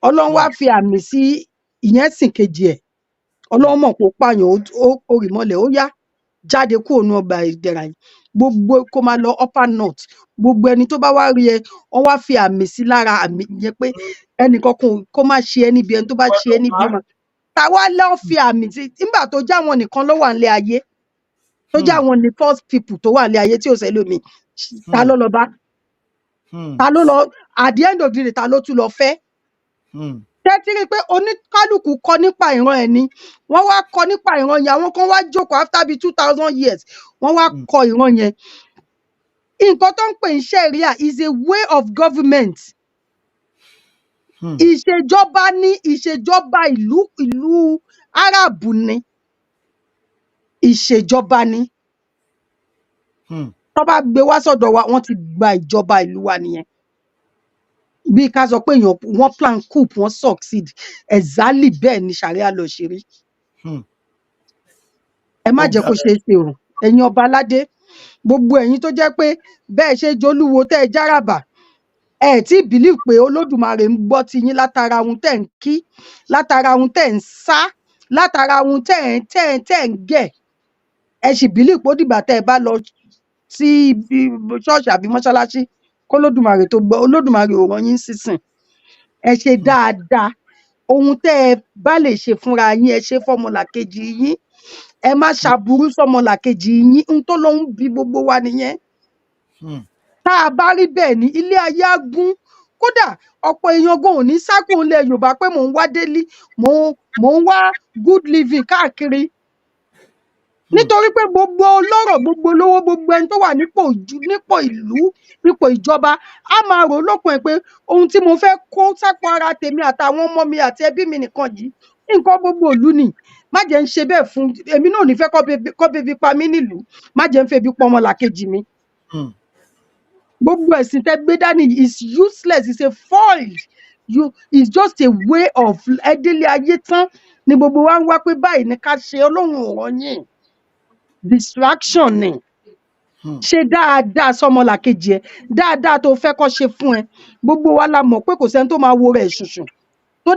Ọlọ́run wá fi àmì sí. Ìyẹn sìn kejì ẹ̀. Ọlọ́run mọ̀ pé ó pààyàn, ó rì mọ́lẹ̀. Ó yá, jáde kúrò ní ọgbà ìdẹ̀ra yìí, gbogbo kó máa lọ upper north. Gbogbo ẹni tó bá wá rí ẹ, wọ́n wá fi àmì sí lára, àmì yẹn pé ẹnìkan kó má ṣe ẹ níbi. Ẹni tó bá ṣe ẹ níbi Pa. Máa ta wá lọ́ fi àmì sí. Nígbà tó já wọn nìkan ló wà nílé ayé, tó já wọn ní first people tó wà nílé ayé tí ò sẹ́lòmíì, ta ló lọ bá? Ta ló lọ? At the end of the day, ta ló tún lọ fẹ́? Tẹ́tí rí i pé oníkálukú kọ nípa ìran ẹ̀ ni wọ́n wá kọ nípa ìran yẹn. Àwọn kan wá jókòó after bíi 2,000 years, wọ́n wá kọ ìran yẹn. Nǹkan tó ń pè ní sharia is a way of government. Ìṣèjọba ní ìṣèjọba ìlú Árábù ni ìṣèjọba ni. Tó bá gbé wá sọ́dọ̀ wa, wọ́n ti gba ìjọba ìlú wa nìyẹn. Bí ká sọ pé èèyàn wọ́n plan coup, wọ́n succeed. Exactly bẹ́ẹ̀ ni sharia law ṣe rí. Ẹ má Ó jẹ́ ga. kó ṣeé ṣe o. Ẹ̀yin ọba aládé, gbogbo ẹ̀yin tó jẹ́ pé bẹ́ẹ̀ ṣe jolúwo tẹ́ ẹ járàbà, ẹ tí believe pé Olódùmarè ń gbọ́ ti yín látara ohun tẹ́ ń kí, látara ohun tẹ́ ń sá, látara ohun tẹ́ ń gẹ̀. Ẹ sì believe pé ó dìgbà tẹ́ ẹ bá lọ sí ibi ṣọ́ọ̀ṣì àbí mọ́ṣáláṣí kólódùmarè tó gbọ́. Olódùmarè ò rán yín sísìn. Ẹ ṣe dáadáa. Ohun tẹ́ ẹ bá lè ṣe fúnra yín, ẹ ṣe fọ́mọlàkejì yín. Ẹ má ṣàbùrú sọ́mọlàkejì yín. Ohun tó ló ń bi gbogbo wa nìyẹn. Tá a bá rí bẹ́ẹ̀ ní ilé ayé á gún. Kódà ọ̀pọ̀ èèyàn gan ò ní sákùn ilẹ̀ Yorùbá pé mò ń wá délí, mò ń wá good living káàkiri, nítorí pé gbogbo ọlọ́rọ̀, gbogbo olówó, gbogbo ẹni tó wà nípò ìlú, nípò ìjọba, á máa rò ó lókun ẹ̀ pé ohun tí mo fẹ́ kó sápò ara tèmi àtàwọn ọmọ mi àti ẹbí mi nìkan yìí, nǹkan gbogbo ìlú ni, má jẹ́ ń ṣe bẹ́ẹ̀ fún èmi náà. Ò ní fẹ́ kọ́ febi pa mí nílùú, má jẹ́ ń febi pa ọmọlàkejì mi. Gbogbo ẹ̀sìn tẹ́ gbé dání is useless, is a foil. You is just a way of ẹdílé ayé tán ni gbogbo wa ń wá pé báyìí ni ká ṣe. Ọlọ́run ò rán yín, distraction ni. Ṣe dáadáa sọmọlàkejì ẹ, dáadáa tó fẹ́ kọ́ ṣe fún ẹ. Gbogbo wa la mọ̀ pé kò sẹ́ni tó máa wo rẹ̀ ṣùṣù tó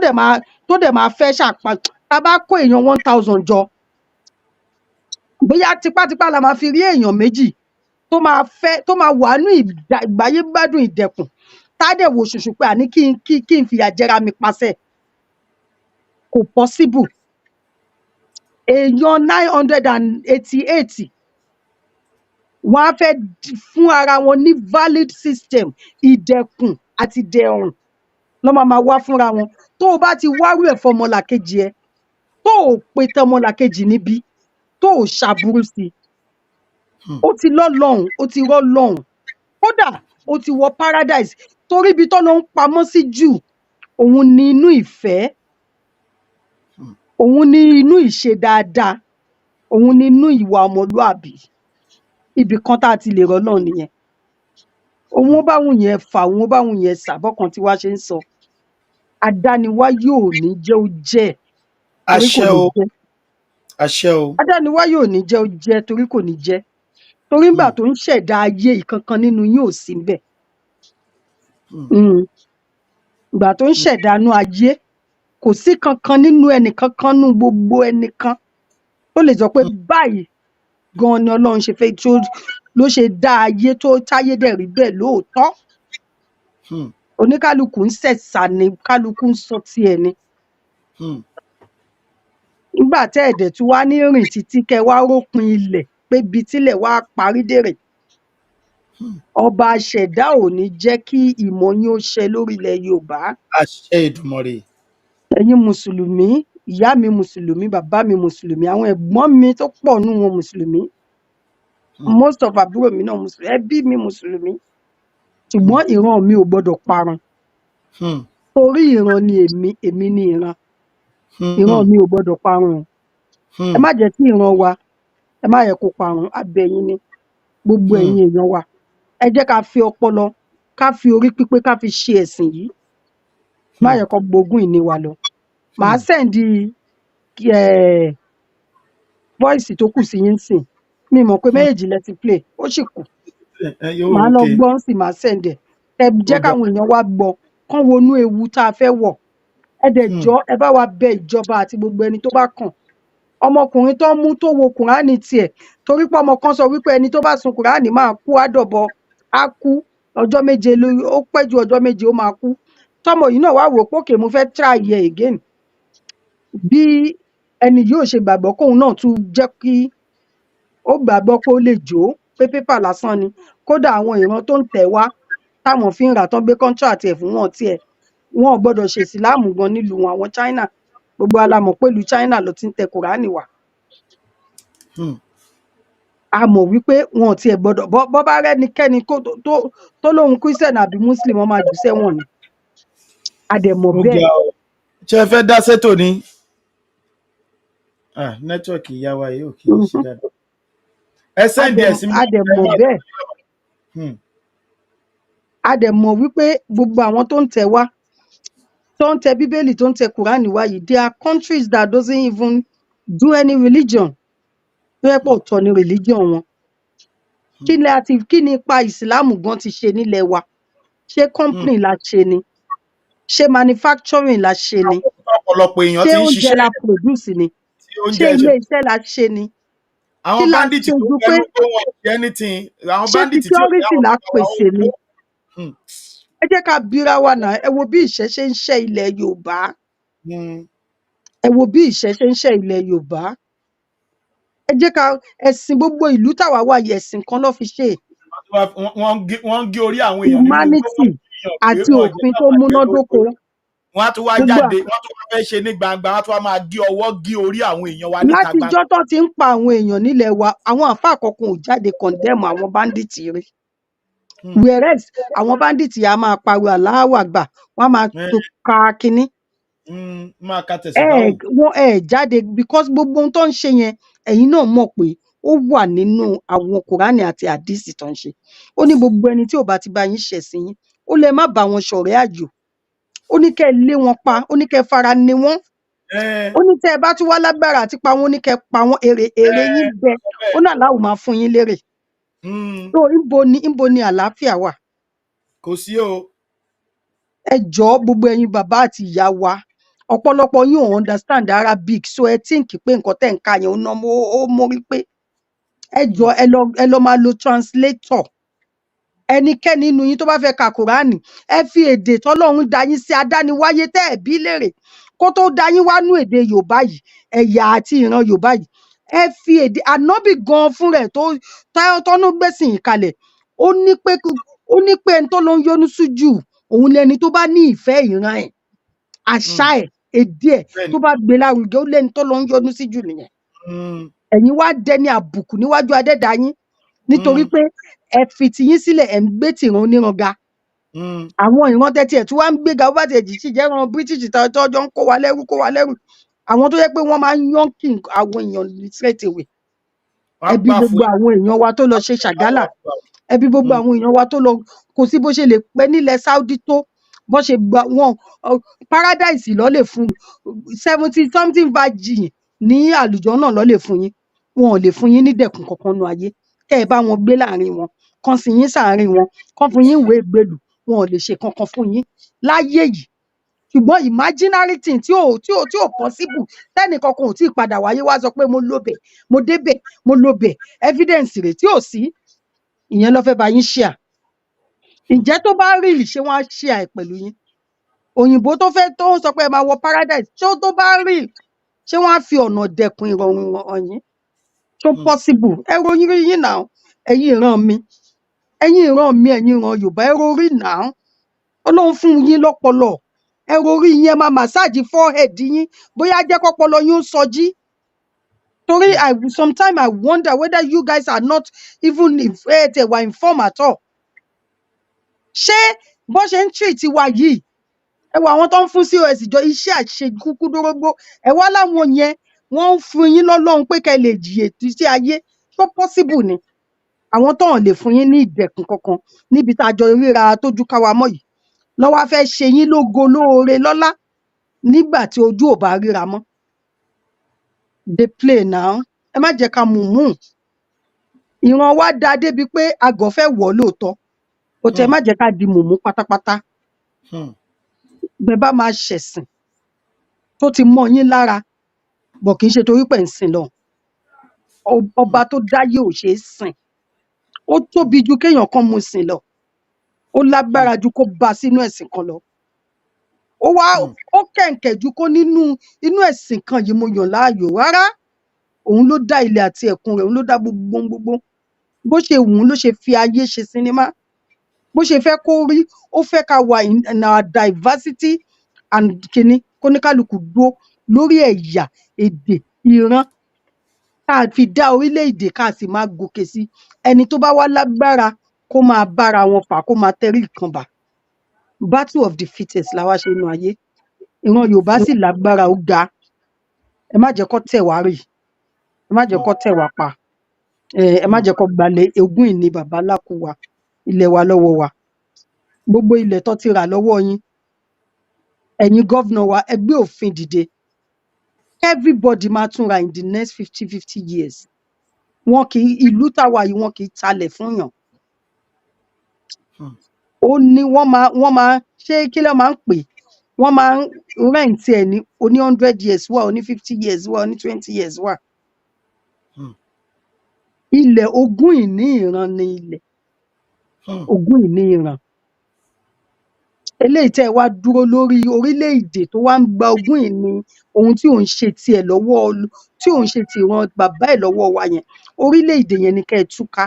dẹ̀ máa fẹ́ ṣàpá. Tá a bá kó èèyàn 1,000 jọ, bóyá tipátipá la máa fi rí èèyàn méjì tó máa fẹ́ tó máa wà nínú ìgbáyé gbádùn ìdẹ̀kùn, tá a dẹ̀ wò ṣùṣù pé àní kí n fìyà jẹra mi pàṣẹ. Kò possible. Èèyàn 988, wọ́n á fẹ́ fún ara wọn ní valid system ìdẹ̀kùn àti ìdẹ̀rùn lọ́ máa máa wá fúnra wọn. Tó o bá ti wárú ẹ̀ fọmọlàkejì ẹ, tó o pe tọmọlàkejì níbí, tó o ṣàbúrú sí i, ó ti lọ́ lọ́hùn, ó ti rọ́ lọ́hùn, kódà ó ti wọ paradise, torí ibi tó lọ ń pamọ́ sí jù, òun ni inú ìfẹ́, òun ni inú ìṣe dáadáa, òun ni inú ìwà ọmọlúàbí. Ibì kan tá a ti lè rọ́ náà nìyẹn. Òun ó bá wùn yẹn fà, òun ó bá wùn yẹn sà, bọ́kàn tí wàá ṣe ń sọ, adániwáyé ò ní jẹ́ ó jẹ́ torí kò Àṣẹ ní o. jẹ́. Àṣẹ o. Adániwáyé ò ní jẹ́ ó jẹ́ torí kò ní jẹ́, torí ńgbà tó ń ṣẹ̀dá ayé, ìkankan nínú yín ò sí ńbẹ̀. Ìgbà tó ń ṣẹ̀dánú ayé, kò sí kankan nínú ẹnìkankan nínú gbogbo ẹnìkan tó lè sọ pé báyìí gan ni Ọlọ́run ṣe fẹ́ tó ló ṣe dá ayé, tó táyé dẹ̀ rí bẹ́ẹ̀ lóòótọ́. Oníkálukú ń ṣẹ̀ṣà ni, kálukú ń sọ tiẹ̀ ni. Nígbà tẹ́ ẹ̀ dẹ̀ tún wá ní rìn títí kẹ́ ẹ wá rópin ilẹ̀ pé ibi tílẹ̀ wá parí dé rèé. Ọba aṣẹ̀dá ò ní jẹ́ kí ìmọ̀ yín ó ṣẹ lórí ilẹ̀ Yorùbá. Àṣẹ Èdùmàrè. Ẹ̀yin mùsùlùmí, ìyá mi mùsùlùmí, bàbá mi mùsùlùmí, àwọn ẹ̀gbọ́n mi tó pọ̀ nù wọn mùsùlùmí, most of àbúrò mi náà mùsùlùmí, ẹbí mi mùsùlùmí, ṣùgbọ́n ìran mi ò gbọdọ̀ parun, torí ìran ni èmi, èmi ni ìran. Ìran mi ò gbọdọ̀ parun o. Ẹ má jẹ́ kí ìran wa, ẹ má yẹ kó parun. Abẹ yín ni, gbogbo ẹ̀yin èèyàn wa, ẹ jẹ́ ká fi ọpọlọ, ká fi orí pípé, ká fi ṣe ẹ̀sìn yìí. Má yẹ kó gbógun ìní wa lọ. Màá send voice tó kù sí yín sìn. Mi mọ̀ pé méjèèjì lẹ ti play, ó sì kù. Ẹ yóò Màá lọ okay. gbọ́ ń sì máa send ẹ̀. Ẹ jẹ́ Ó dà. káwọn èèyàn wá gbọ́, kán wọnú ewu tá a fẹ́ wọ̀. Ẹ dẹ̀ jọ́, ẹ bá wa bẹ ìjọba àti gbogbo ẹni tó bá kàn. Ọmọkùnrin tó ń mú tó wo Kùránì tiẹ̀, torí pé ọmọ kan sọ wípé ẹni tó bá sun Kùránì máa kú, àdọ̀bọ á kú ọjọ́ 7 lórí, ó pẹ́ ju ọjọ́ 7, ó máa kú. Tọmọ yìí náà wá wò ó pé okay, mo fẹ́ try ẹ̀ again. Bí ẹni yóò ṣe gbàgbọ́, kóun náà tún jẹ́ kí ó gbàgbọ́ pé ó lè jó, pé paper lásán ni. Kódà àwọn ìran tó ń tẹ̀ wá táwọn fi ń rà tán, gbé contract ẹ̀ fún wọn, tiẹ̀ wọn ò gbọ́dọ̀ ṣe ìsìláàmù gan nílùú wọn. Àwọn China, gbogbo wa la mọ̀ pé ìlú China ló ti ń tẹ Kùránì wá. A mọ̀ wípé wọn ò tiẹ̀ gbọ́dọ̀ bọ́ bá rẹ́nikẹ́ni kó tó lóun Christian àbí Muslim, wọn máa jù sẹ́wọ̀n ni. A dẹ̀ mọ̀ Ó bẹ́ẹ̀. Ga o. Ṣé ẹ fẹ́ dá sétò ni? Ah, network ìyá wa yìí ò kì í ṣe dáadáa. Ẹ A send dẹ̀ ẹ̀ sí mi. A dẹ̀ mọ̀ bẹ́ẹ̀. A dẹ̀ mọ̀ wípé gbogbo àwọn tó ń tẹ̀ wá, tó ń tẹ Bíbélì, tó ń tẹ Kùránì wá yìí, there are countries that doesn't even do any religion, tó yẹ pé ọ̀tọ̀ ni religion wọn. Kí ni àti kí ni ipa ìsìláàmù gan ti ṣe nílẹ̀ wa? Ṣé company la ṣe ni? Ṣé manufacturing la ṣe ni? Ọ̀pọ̀lọpọ̀ èèyàn Ṣé ti ń oúnjẹ ṣiṣẹ́ la produce ni? Tí Ṣé oúnjẹ ṣe ilé iṣẹ́ la ṣe ni? Kí àwọn la bandit ṣe tó ju pé fẹ́nu pé wọn ò ṣe anything, àwọn ṣé bandit tí ò ní security àwọn la bàbá wa pèsè ni? Ẹ jẹ́ ká bira wa náà. Ẹ wo bí ìṣẹ́ ṣe ń ṣẹ́ ilẹ̀ Yorùbá. Ẹ wo bí ìṣẹ́ ṣe ń ṣẹ́ ilẹ̀ Yorùbá. Ẹ jẹ́ ká ẹ̀sìn, gbogbo ìlú táwa wà yìí, ẹ̀sìn kan ló fi ṣe é. Wọ́n ń gé orí àwọn èèyàn nínú igbó, Humanity wọ́n ń jiyàn pé àti wọ́n jẹ́ òfin tó káwọn àgbẹ̀ múnádóko. Wọ́n á tún wá Gbogbo jáde, wọ́n tún wá fẹ́ ṣe ní gbangba, wọ́n á tún wá máa gé ọwọ́, gé orí àwọn èèyàn wa níta gbangba. Látijọ́ tó ti ń pa àwọn èèyàn nílẹ̀ wa, àwọn àáfàá kankan ò jáde condemn àwọn bandit rí. Whereas àwọn bandit yìí á máa pariwo Allahu Akbar, wọ́n á máa tó ka kínní. Máa ka Ẹ tẹ̀síbáwò. Wọ́n ẹ jáde because gbogbo ohun tó ń ṣe yẹn, ẹ̀yin náà mọ̀ pé ó wà nínú àwọn Kùránì àti àdìsí tó ń ṣe. Ó ní gbogbo ẹni tí ò bá ti bá yín ṣẹ̀sìn yín, ó lè má bá wọn ṣọ̀rẹ́ àjò, ó ní kẹ́ ẹ lé wọn pa, ó ní kẹ́ ẹ fara ní wọn. Ó ní tẹ́ ẹ bá tún wá lágbára àti pa wọn, ó ní kẹ́ ẹ pa wọn, èrè èrè yín bẹ. Ó náà láwù máa fún yín lérè. So níbo ni àlàáfíà wà? Kò sí o. Ẹ jọ̀ọ́, gbogbo ẹ̀yin bàbá àti ìyá wa, ọ̀pọ̀lọpọ̀ yín ò understand Arabic, so ẹ think pé nǹkan tẹ́ ń kà yẹn ó ná ó mórí pé. Ẹ jọ̀ọ́, ẹ lọ máa lo translator. Ẹnikẹ́ni nínú yín tó bá fẹ́ ka Kùránì, ẹ fi èdè tọ́lọ́run dá yín sí, adániwáyé tẹ́ ẹ̀ bí léèrè kó tó dá yín wá nú èdè Yorùbá yìí, ẹ̀yà àti ìran Yorùbá yìí. Ẹ fi èdè ànábì gan fún rẹ̀ tó tọ́nú gbèsìn yìí kalẹ̀. Ó ní pé ẹni tó ló ń yọ́nú sí jù òun lẹni tó bá ní ìfẹ́ ìran ẹ̀, àṣà ẹ̀, èdè ẹ̀, tó bá gbé lárugẹ. Ó lẹni tó ló ń yọ́nú sí jù nìyẹn. Ẹ̀yin wá dẹni àbùkù níwájú adẹ́dàá yín nítorí pé ẹ fi tiyín sílẹ̀, ẹ̀ ń gbé tìran oníran ga. Àwọn ìran tẹ́tí ẹ̀ tí wọ́n ń gbéga, bó bá tiẹ̀ jì sí jẹ́ ìran British tọ́jọ́ ń kó wa lẹ́rú, kó wa lẹ́rú, àwọn tó jẹ́ pé wọ́n máa ń yánkì àwọn èèyàn straight away. Wọ́n á Ẹbí gbà gbogbo fún àwọn èèyàn wa tó lọ ṣe ṣàgálà, ẹbí gbogbo àwọn èèyàn wa tó lọ, kò sí bó ṣe lè pẹ́ nílẹ̀ Saudi tó bó ṣe gba wọn paradise lọ lè fún 70 something virgin ní àlùjọ náà lọ lè fún yín. Wọn ò lè fún yín ní dẹ̀kun kankan nu ayé kẹ́ ẹ bá wọn gbé láàrin wọn, kán sin yín sáàrin wọn, kán fún yín ìwé ìgbélùú, wọn ò lè ṣe kankan fún yín láyé yìí. Ṣùgbọ́n imaginary thing tí ò possible, tẹ́nì kankan ò tí ì padà wáyé wá sọ pé mo lọ bẹ̀, mo débẹ̀, mo lọ bẹ̀, evidence rẹ̀ tí ò sí, ìyẹn ló fẹ́ bá yín share. Ǹjẹ́ tó bá real, ṣé wọ́n á share ẹ̀ pẹ̀lú yín? Òyìnbó tó fẹ́ tó ń sọ pé ẹ máa wọ paradise, ṣé tó bá real, ṣé wọ́n á fi ọ̀nà dẹkùn ìrọ̀rùn hàn yín? Tó possible? Ẹ ròyìn rí yín náà. Ẹ̀yin ìran mi, ẹ̀yin ìran mi, ẹ̀yin ìran Yorùbá, ẹ rorí náà. Ọlọ́run fún yín lọ́pọlọ, ẹ rorí yín. Ẹ máa massage forehead yín, bóyá jẹ́ kọ́pọlọ yín ó sọjí, torí I sometimes I wonder whether you guys are not even ẹ tẹ̀ wà informed at all. Ṣé bó ṣe ń treat wa yìí, ẹ wo àwọn tó ń fún COS jọ iṣẹ́ àṣekúkú dórógbó, ẹ wá láwọn yẹn wọ́n ń fún yín lọ́lọ́run pé kẹ́ ẹ lè jìyè sí ayé, tó possible ni? Àwọn tó hàn lè fún yín ní ìdẹ̀kùn kankan níbi tá a jọ ríra tójú ká wa mọ́ yìí lọ́wọ́ á fẹ́ ṣe yín lógo lóore lọ́lá nígbà tí ojú ò bá ríra mọ́. Dey play now. Ẹ má jẹ́ ká mú ìran wa da débi pé agọ̀ fẹ́ wọ̀ ọ́ lóòótọ́, kò tẹ́. Má jẹ́ ká di mùmú pátápátá. Bẹ́ẹ̀ bá máa ṣẹ̀sìn. Tó ti mọ́ yín lára bọ̀, kì í ṣe torí pé ń sìn lọ. Ọba tó dáyé ò ṣeé sìn. Ó tóbi ju kéèyàn kan mú sìn lọ. Ó lágbára ju kó bá sínú ẹ̀sìn kan lọ. Ó wá ó kẹ̀ǹkẹ̀ ju kó nínú inú ẹ̀sìn kan yìí mo yàn láàyò. Rárá, òun ló dá ilẹ̀ àti ẹ̀kún rẹ̀, òun ló dá gbogbo ohun gbogbo. Bó ṣe wù ú ló ṣe fi ayé ṣe sinimá. Bó ṣe fẹ́ kó rí, ó fẹ́ ká wà in our diversity and kínní, kóníkálukú dúró lórí ẹ̀yà, èdè, ìran tá a fi dá orílẹ̀-èdè, ká sì máa gòkè sí. Ẹni tó bá wá lágbára, kó máa bára wọn fà, kó máa tẹrí ìkan bà. Battle of the fittest la wá ṣe nínú ayé. Ìran Yorùbá sì lágbára, ó ga. Ẹ má jẹ́ kó tẹ̀ wá rì, ẹ má jẹ́ kó tẹ̀ wá pa, ẹ má jẹ́ kó gbalẹ̀ ogún ìní bàbá lákú wa, ilẹ̀ wa lọ́wọ́ wa. Gbogbo ilẹ̀ tó ti rà lọ́wọ́ yín, ẹ̀yin governor wa, ẹ gbé òfin dìde. Everybody máa tún ra in the next 50-50 years. Wọn kì í, ìlú táwa yìí, wọn kì í talẹ̀ fún yàn. Ó ní wọ́n máa ṣé, kí ló máa ń pè, wọ́n máa ń rent ẹ̀ ní oní 100 years wà, oní 50 years wà, oní 20 years wà. Ilẹ̀ ogún ìní ìran ni ilẹ̀ ogún ìní ìran. Eléyìí tẹ́ ẹ wá dúró lórí orílẹ̀-èdè tó wá ń gba ogún ìní ohun tí ò ń ṣe tiẹ̀ lọ́wọ́, tí ò ń ṣe tìran bàbá ẹ̀ lọ́wọ́ wa yẹn, orílẹ̀-èdè yẹn ni kẹ́ ẹ túká.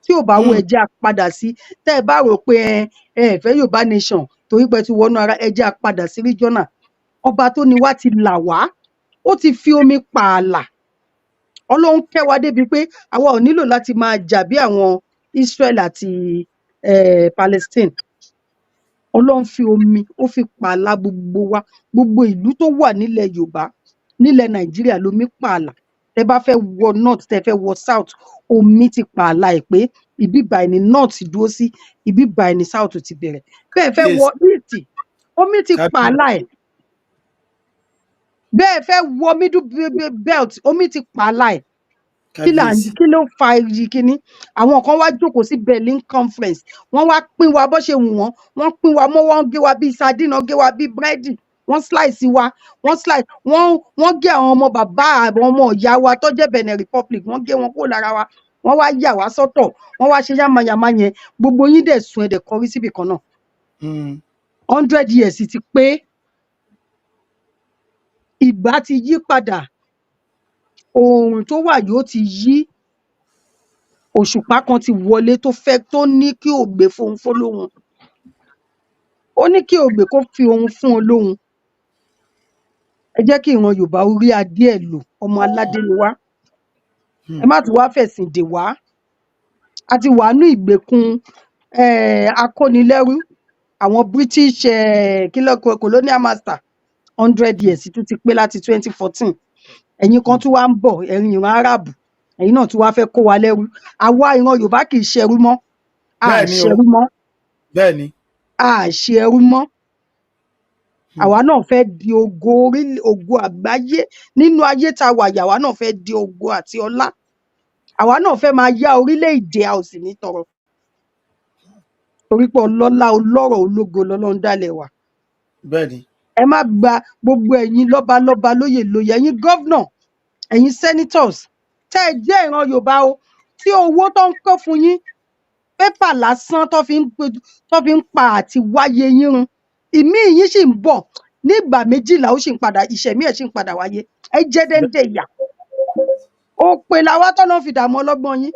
Tí ò bá wù, ẹ jẹ́ á padà sí, tẹ́ ẹ bá rò pé ẹ ẹ fẹ́ Yorùbá nation torí pé ẹ ti wọnú ara, ẹ jẹ́ á padà sí regional. Ọba tó ní wá ti là wá, ó ti fi omi pààlà. Ọlọ́run kẹ́ wa débi pé àwa ò nílò láti máa jà bí àwọn Israel àti Palestine. Ọlọ́run fi omi, ó fi pààlà gbogbo wa. Gbogbo ìlú tó wà nílẹ̀ Yorùbá, nílẹ̀ Nàìjíríà, lomi pààlà. Tẹ bá fẹ́ wọ north, tẹ fẹ́ wọ south, omi ti pààlà ẹ̀ pé ibi báyìí ni north dúró sí, ibi báyìí ni south ti bẹ̀rẹ̀. Bẹ́ẹ̀ fẹ́ wọ east, omi ti pààlà ẹ̀. Bẹ́ẹ̀ fẹ́ wọ middle belt, omi ti pààlà ẹ̀. Kí là ń Kábíyèsí. Kí ló fa iyì kínní? Àwọn kan wá jókòó sí Berlin Conference, wọ́n wá pín wa bó ṣe wù wọ́n. Wọ́n pín wa mọ́, wọ́n gé wa bíi sardine, wọ́n gé wa bíi búrẹ́dì, wọ́n slice wa, wọ́n slice wọ́n, wọ́n gé àwọn ọmọ bàbá, àwọn ọmọ ìyá wa tó jẹ́ Benin Republic, wọ́n gé wọn kúrò lára wa. Wọ́n wá yà wá sọ́tọ̀, wọ́n wá ṣe yàmàyàmà yẹn. Gbogbo yín dẹ̀ sùn, ẹ̀ dẹ̀ kọrí síbì kan náà. 100 years ti pé, ìgbà ti yí padà. Oòrùn tó wà yóò ti yí, òṣùpá kan ti wọlé tó fẹ́ tó ní kí ògbé fohùn fólóhùn, ó ní kí ògbé kó fi ohun fún olóhùn. Ẹ jẹ́ kí ìran Yorùbá ó rí adé ẹ̀ lò. Ọmọ aládé ni wá. Ẹ má tún wá fẹ̀sìn dè wá. A ti wà ní ìgbèkùn akónilẹ́rú àwọn British, kí ló colonial master. 100 years tún ti pé láti 2014. Ẹ̀yin kan tún wá ń bọ̀, ẹ̀yin ìran Arab, ẹ̀yin náà tún wá fẹ́ kó wa lẹ́rú. Àwa ìran Yorùbá kì í ṣẹrú mọ́, a Bẹ́ẹ̀ ni o. ṣẹrú mọ́. Bẹ́ẹ̀ ni. A ṣe ẹrú mọ́. Àwa náà fẹ́ di ògo orí, ògo àgbáyé nínú ayé tá a wà yìí. Àwa náà fẹ́ di ògo àti ọlá. Àwa náà fẹ́ máa yá orílẹ̀-èdè, a ò sì ní tọrọ, torí pé ọlọ́lá, ọlọ́rọ̀, ológo lọ́lọ́run dálẹ̀ wa. Bẹ́ẹ̀ ni. Ẹ má gba gbogbo ẹ̀yin lọ́balọ́ba, lóyè lóyè, ẹ̀yin governor, ẹ̀yin senators tẹ́ ẹ jẹ́ ìran Yorùbá o, tí owó tó ń kó fún yín, paper lásán tó fi ń pa àti wáyé yín run. Ìmí yín sì ń bọ̀ nígbà 12, ó sì ń padà, ìṣẹ̀mí ẹ̀ sì ń padà wáyé. Ẹ jẹ́ déńdé ìyà. Òpè làwa tọ́nà fi dààmú ọlọ́gbọ́n yín.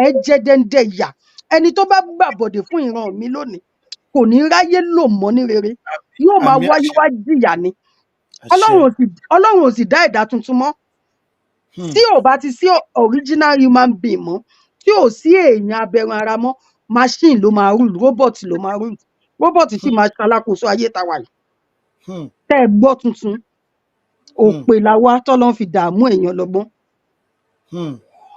Ẹ jẹ́ déńdé ìyà. Ẹni tó bá gbàbọ̀dè fún ìran mi lónìí kò ní ráyé lò mọ́ ní rere, yóò máa Àmì wáyé àṣẹ. wá jìyà ni. Àṣẹ. Ọlọ́run ò sì dá ẹ̀dá tuntun mọ́. Tí ò bá ti sí original human being mọ́, tí ò sí èèyàn abẹrun ara mọ́, machine ló máa rule, robot ló máa rule, robot sì máa ṣalákòóso ayé tàwa yìí. Tẹ́ ẹ gbọ́ tuntun, òpè làwa tọ́lọ́ fi dààmú èèyàn lọ́gbọ́n.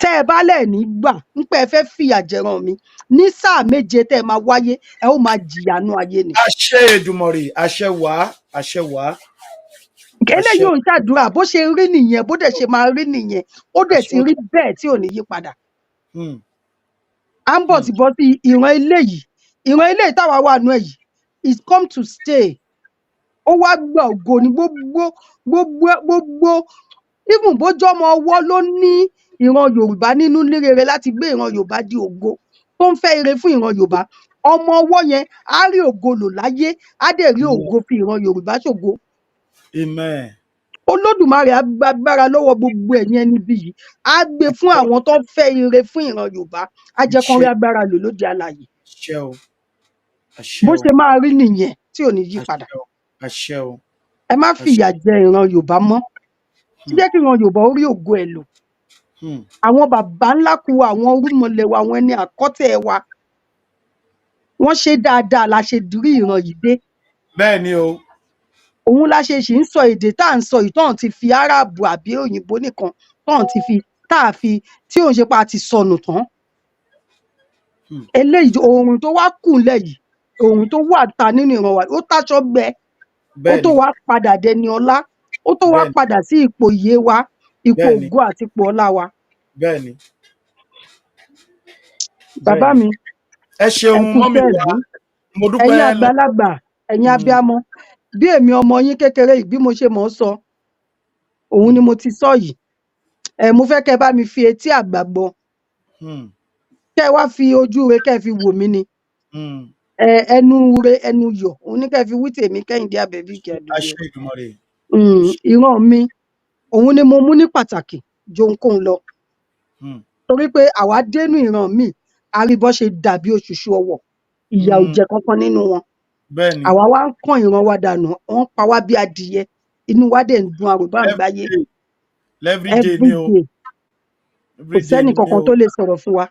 Tẹ́ ẹ bá lẹ̀ ní gbà ń pẹ́, ẹ fẹ́ fìyà jẹran mi ní sáà 7 tẹ́ ẹ máa wáyé, ẹ ó máa jìyà nú ayé ni. Àṣẹ Èdùmàrè, àṣẹ wàá, àṣẹ wàá, Eléyìí àṣẹ. ò ń ṣàdúrà, bó ṣe rí nìyẹn, bó dẹ̀ ṣe máa rí nìyẹn, ó dẹ̀ ti Àṣẹ. rí bẹ́ẹ̀ tí ò ní yí padà. À ń bọ̀ tí bọ́ sí ìran eléyìí, ìran eléyìí táwa wà nú ẹ̀ yìí is come to stay. Ó wá gba ògo ní gbogbo gbogbo gbogbo. Even bójú ọmọ ọwọ́ ló ní ìran Yorùbá nínú ní rere láti gbé ìran Yorùbá di ògo, tó ń fẹ́ ire fún ìran Yorùbá, ọmọ ọwọ́ yẹn á rí ògo lò láyé, á dẹ̀ rí ògo fi ìran Yorùbá ṣògo. Amen. Olódùmarè á gba agbára lọ́wọ́ gbogbo ẹ̀yin ẹni bí yìí, á gbé fún àwọn tó ń fẹ́ ire fún ìran Yorùbá, á jẹ́ kán rí agbára lò lóde alààyè. Àṣẹ o, àṣẹ. Bó O. ṣe máa rí nìyẹn tí ò ní yí padà. Àṣẹ o, àṣẹ o. Ẹ má fìyà jẹ ìran Yorùbá mọ́. Jẹ́ kí ìran Yorùbá ó rí ògo ẹ̀ lò. Àwọn bàbá ńlá kú wa, àwọn orúmọlẹ̀ wa, àwọn ẹni àkọ́tẹ̀ wa, wọ́n ṣe dáadáa la ṣe rí ìran yìí dé. Bẹ́ẹ̀ ni o. Òun la ṣe sì ń sọ èdè tá à ń sọ yìí, tọ́hún ti fi Árábù àbí òyìnbó nìkan tọ́hún ti fi tá a fi tí òun ṣe pa ti sọnù tán. Eléyìí, oòrùn tó wá kù ńlẹ̀ yìí, oòrùn tó wà ta nínú ìran wa, ó táṣọ gbẹ ó tó wá padà dẹni ọlá, ó tó wá padà sí ipò ìyè wa, ipò ògo àti ipò ọlá wa. bẹ́ẹ̀ ni Bàbá mi, Ẹ ẹ ṣeun, kú mummy iṣẹ́ wa. ìlú. Mo dúpẹ́. Ẹ̀yin àgbàlagbà, ẹ̀yin abiyamọ, bí èmi ọmọ yín kékeré yìí, bí mo ṣe mọ̀ ọ́ sọ òun ni mo ti sọ yìí. Ẹ mo fẹ́ kẹ́ ẹ bá mi fi etí àgbà gbọ́, kẹ́ ẹ wá fi ojú re kẹ́ ẹ fi wò mí ni. Ẹ ẹnu re ẹnu yọ̀ òun ní kẹ́ ẹ fi wí tèmi, Kẹ́hìndé Àbẹ̀bí Ìgè Àdùbí. Àṣẹ Èdùmàrè. Ìran mi òun ni mo mú ní pàtàkì ju ohunkóhun lọ, torí pé àwa dénú ìran mi, a rí bó ṣe dàbí òṣùṣù ọwọ̀, ìyà ò jẹ kankan nínú wọn. bẹ́ẹ̀ ni Àwa wá ń kàn ìran wa dànù, wọ́n ń pa wá bí adìyẹ, inú wa dẹ̀ ń dun àròbá ń gbáyé. Everyday ni o. Everyday, kò Everyday sẹ́nì ni kankan o. tó lè sọ̀rọ̀ fún wa.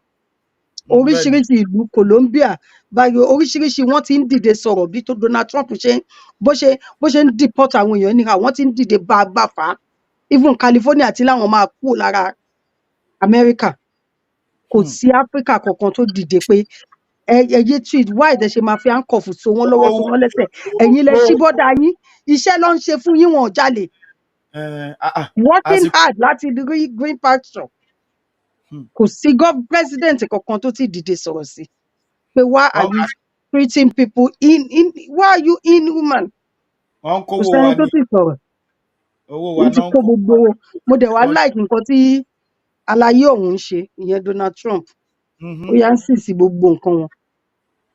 Oríṣiríṣi ìlú, Colombia báyìí, oríṣiríṣi wọ́n ti ń dìde sọ̀rọ̀ bí tó Donald Trump ṣe ń bó ṣe ń deport àwọn èèyàn ní, àwọn ti ń dìde bá a gbà fà á. Even California ti láwọn máa kúrò lára America. Kò sí Africa kankan tó dìde pé ẹ yé tweet. Why tẹ ṣe máa fi handcuff so wọ́n lọ́wọ́, so wọ́n lẹ́sẹ̀? Ẹ̀yin lẹ ṣí border yín, iṣẹ́ ló ń ṣe fún yín, wọn ò jalè. Working hard láti rí green pasture. Kò sí gov president kankan tó ti dìde sọ̀rọ̀ sí pé why are you treating people in why are you inhuman? Wọ́n ń Kò kówó sẹ́ni wa tó ní ti sọ̀rọ̀. Owó wa Wọ́n ti náà ń kó kó. gbogbo owó. Mo dẹ̀ wá like nǹkan tí aláyé ọ̀hún ń ṣe, ìyẹn Donald Trump. Ó yá ń sì sí gbogbo nǹkan wọn,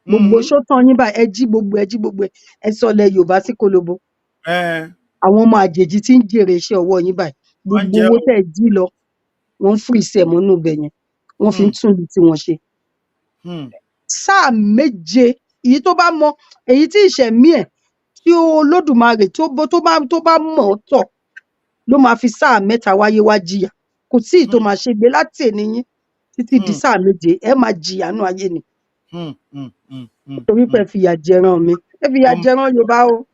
gbogbo ṣótán yín báyìí, ẹ jí gbogbo, ẹ jí gbogbo, ẹ sọlẹ̀ Yorùbá sí kólóbó. Àwọn ọmọ àjèjì tí ń jèrè iṣẹ́ ọwọ́ yín báyìí. Wọ́n Gbogbo jẹ́ owó o. tẹ́ ẹ jí lọ, wọ́n ń fìrìsì ẹ̀ mọ́nú ibẹ̀ yẹn, wọ́n fi ń tún ibi tí wọ́n ṣe. Sáà 7, èyí tó bá mọ èyí tí ìṣẹ̀mí ẹ̀ tí Olódùmarè tó bá mọ̀ ọ́ tọ̀ ló máa fi sáà 3 wáyé wá jìyà. Kò sí ìyí tó máa ṣe gbé láti èní yín títí di sáà 7, ẹ máa jìyà nú ayé ni, torí pé ẹ fìyà jẹran mi, ẹ fìyà jẹran Yorùbá o.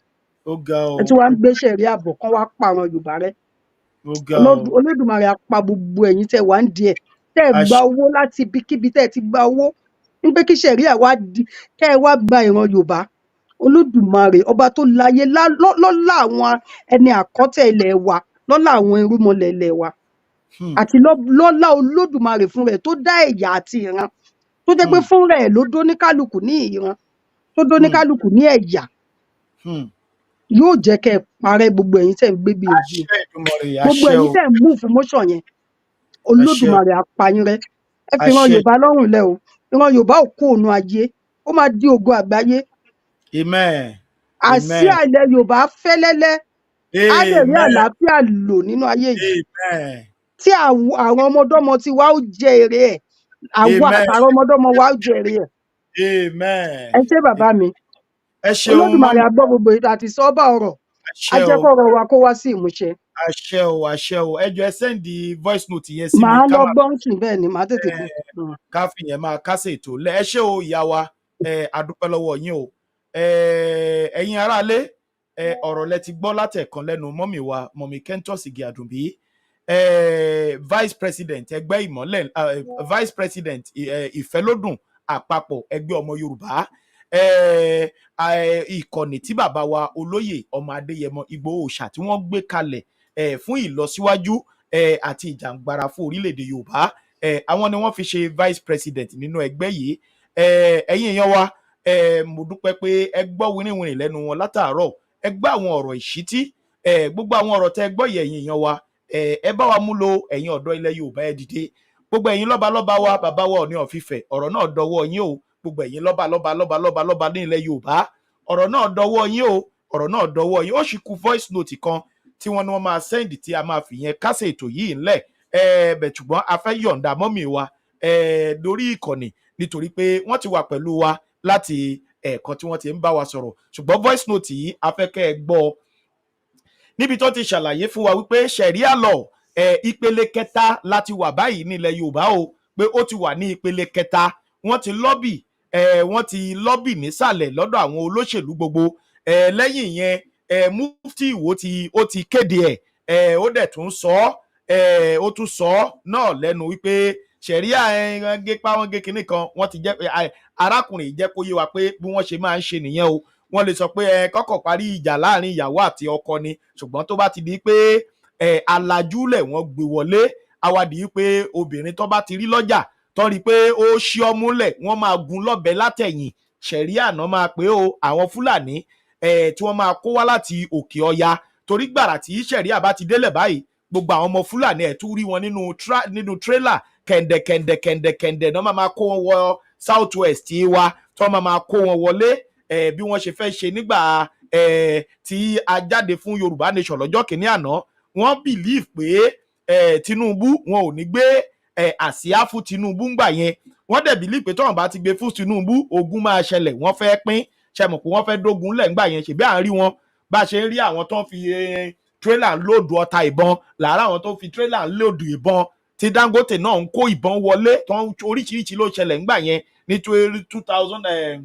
Ó ga o. Ẹ tún wá ń gbé sẹ̀rí àbọ̀ kán wá pààrọ̀ Yorùbá rẹ. Ó ga o. Olódùmarè á pa gbogbo ẹ̀yin tẹ́ wà ń di ẹ̀, tẹ́ ẹ gba owó láti ibikíbi tẹ́ ẹ ti gba owó ń pé kí sẹ̀ríà wá di kẹ́ ẹ wá gba ìran Yorùbá. Olódùmarè ọba tó láyé, lọ́lá àwọn ẹni àkọ́tẹ̀ ilẹ̀ wa, lọ́lá àwọn irúnmọlẹ̀ ilẹ̀ wa, àti lọ́lá Olódùmarè fún rẹ̀ tó dá ẹ̀yà àti ìran, tó jẹ́ pé fún rẹ̀ ló dóníkálukú ní ìran, tó dóníkálukú ní ẹ̀yà, yóò jẹ́ kẹ́ ẹ parẹ́, gbogbo ẹ̀yin tẹ́ ń gbé gbìyànjú, Àṣẹ Èdùmàrè. gbogbo Àṣẹ ẹ̀yin o. tẹ́ ń move motion yẹn. Àṣẹ o. Olódùmarè á pa yín rẹ́. Ẹ fi ìran Àṣẹ. Yorùbá lọ́rùn lẹ̀ o. Ìran Yorùbá ò kó òun ayé, ó máa di ògo àgbáyé. Amen. Àsíá Amen. ilẹ̀ Yorùbá fẹ́lẹ́lẹ́, á dẹ̀ rí Amen. àlàáfíà lò nínú ayé yìí, Amen. tí àwọn ọmọdọ́mọ tiwa ó jẹ èrè ẹ̀, àwa Amen. àtàwọn ọmọdọ́mọ wa ó jẹ èrè ẹ̀. Amen. Ẹ ṣé, bàbá mi. Ẹ ṣeun. Olódùmarè Mummy. á gbọ́ gbogbo èyí àti sọ́ọ́bà ọ̀rọ̀, á Àṣẹ jẹ́ o. kọ́rọ̀ wa kó wá sí ìmúṣẹ. Àṣẹ o, àṣẹ o. Ẹ jọ̀ọ́, ẹ send voice note yẹn sí mi. Màá Ká lọ máa gbọ́n sùn, bẹ́ẹ̀ ni, màá tètè gbọ́. Ká fi yẹn máa kásẹ̀ ètò lẹ. Ẹ ṣé o, ìyá wa. Ẹ adúpẹ́ lọ́wọ́ yín o. Ẹ̀yin aráalé, ẹ ọ̀rọ̀ lẹ ti gbọ́ látẹ̀kan lẹ́nu mummy wa, Mummy Kentos Ige Àdùnbí, vice president ẹgbẹ́ ìmọ́lẹ̀, vice president Ìfẹ́lódùn àpapọ̀ ẹgbẹ́ ọmọ Yorùbá, ìkànnì tí bàbá wa olóyè ọmọ Adéyẹmọ Ìgbòho Òòṣà tí wọ́n gbé kalẹ̀ fún ìlọsíwájú àti ìjàǹgbara fún orílẹ̀-èdè Yorùbá. Àwọn ni wọ́n fi ṣe vice president nínú ẹgbẹ́ yìí. Ẹ̀yin èèyàn wa, mo dúpẹ́ pé ẹ gbọ́ wìrìwìrì lẹ́nu wọn látàárọ̀. Ẹ gbọ́ àwọn ọ̀rọ̀ ìṣítí, gbogbo àwọn ọ̀rọ̀ tẹ́ gbọ́ yìí, ẹ̀yin èèyàn wa, ẹ bá wa mú lo. Ẹ̀yin ọ̀dọ́ ilẹ̀ Yorùbá, ẹ dìde. Gbogbo ẹ̀yin lọ́balọ́ba wa, bàbá wa Ọọ̀ni of Ifẹ̀, ọ̀rọ̀ náà dọwọ́ yín o. Gbogbo ẹ̀yin lọ́balọ́ba lọ́balọ́ba lọ́ba ní ilẹ̀ Yorùbá, ọ̀rọ̀ náà dọwọ́ yín o, ọ̀rọ̀ náà dọwọ́ yín. Ó sì kù voice note kan tí wọ́n ní wọ́n máa send tí a máa fi yẹn kásẹ̀ ètò yìí ńlẹ̀ bẹ̀, ṣùgbọ́n a fẹ́ yọ̀ǹda mummy wa lórí ìkànnì nítorí pé wọ́n ti wà pẹ̀lú wa láti ẹ̀ẹ̀kan tí wọ́n ti ń bá wa sọ̀rọ̀. Ṣùgbọ́n voice note yìí, a fẹ́ kẹ́ ẹ gbọ́ níbi tó ti ṣàlàyé fún wa wípé Sharia law, ìpele kẹta láti wà báyìí nílẹ̀ Yorùbá o, pé ó ti wà ní ìpele kẹta. Wọ́n ti lobby, wọ́n ti lobby nísàlẹ̀ lọ́dọ̀ àwọn olóṣèlú gbogbo. Lẹ́yìn ìyẹn, Mufti Ìwó ti ó ti kéde ẹ̀, ó dẹ̀ tún sọ ọ́, ó tún sọ ọ́ náà lẹ́nu wípé Sharia wọ́n gé pa, wọ́n gé kinní kan. Wọ́n ti jẹ́ arákùnrin yìí jẹ́ kó yé wa pé bí wọ́n ṣe máa ń ṣe nìyẹn o. Wọ́n lè sọ pé ẹ kọ́kọ́ parí ìjà láàrin ìyàwó àti ọkọ ni, ṣùgbọ́n tó bá ti di pé alajúlẹ̀ wọ́n gbé wọlé, awádìí pé obìnrin tó bá ti rí lọ́jà, tó rí i pé ó ṣí ọmú lẹ̀, wọ́n máa gun lọ́bẹ látẹ̀yìn. Sharia náà máa pé o. Àwọn Fúlàní tí wọ́n máa kó wá láti òkè ọya, torí gbàrà tí Sharia bá ti délẹ̀ báyìí, gbogbo àwọn ọmọ Fúlàní ẹ̀ tún rí wọn nínú tírélà kẹ̀ǹdẹ̀ kẹ̀ǹdẹ̀ kẹ̀ǹdẹ̀ kẹ̀ǹdẹ̀ náà máa kó wọn wọ South West wa, tí wọ́n máa kó wọn wọlé. Bí wọ́n ṣe fẹ́ ṣe nígbà tí a jáde fún Yorùbá Nation lọ́jọ́ kìíní àná, wọ́n believe pé Tinubu, wọn ò ní gbé àsíá fún Tinubu ńgbà yẹn. Wọ́n dẹ̀ believe pé tọ́wọ́n bá ti gbé fún Tinubu, ogun máa ṣẹlẹ̀. Wọ́n fẹ́ pín ṣe mọ̀ pé wọ́n fẹ́ dógun lẹ̀ ńgbà yẹn. Ṣèbí à ń rí wọn bá a ṣe ń rí àwọn tó ń fi tírélà ń load ọta ìbọn làárọ̀, àwọn tó ń fi tírélà ń load ìbọn tí Dangote náà ń kó ìbọn wọlé tó ń oríṣiríṣi ló ṣẹlẹ̀ ńgbà yẹn ní 2000,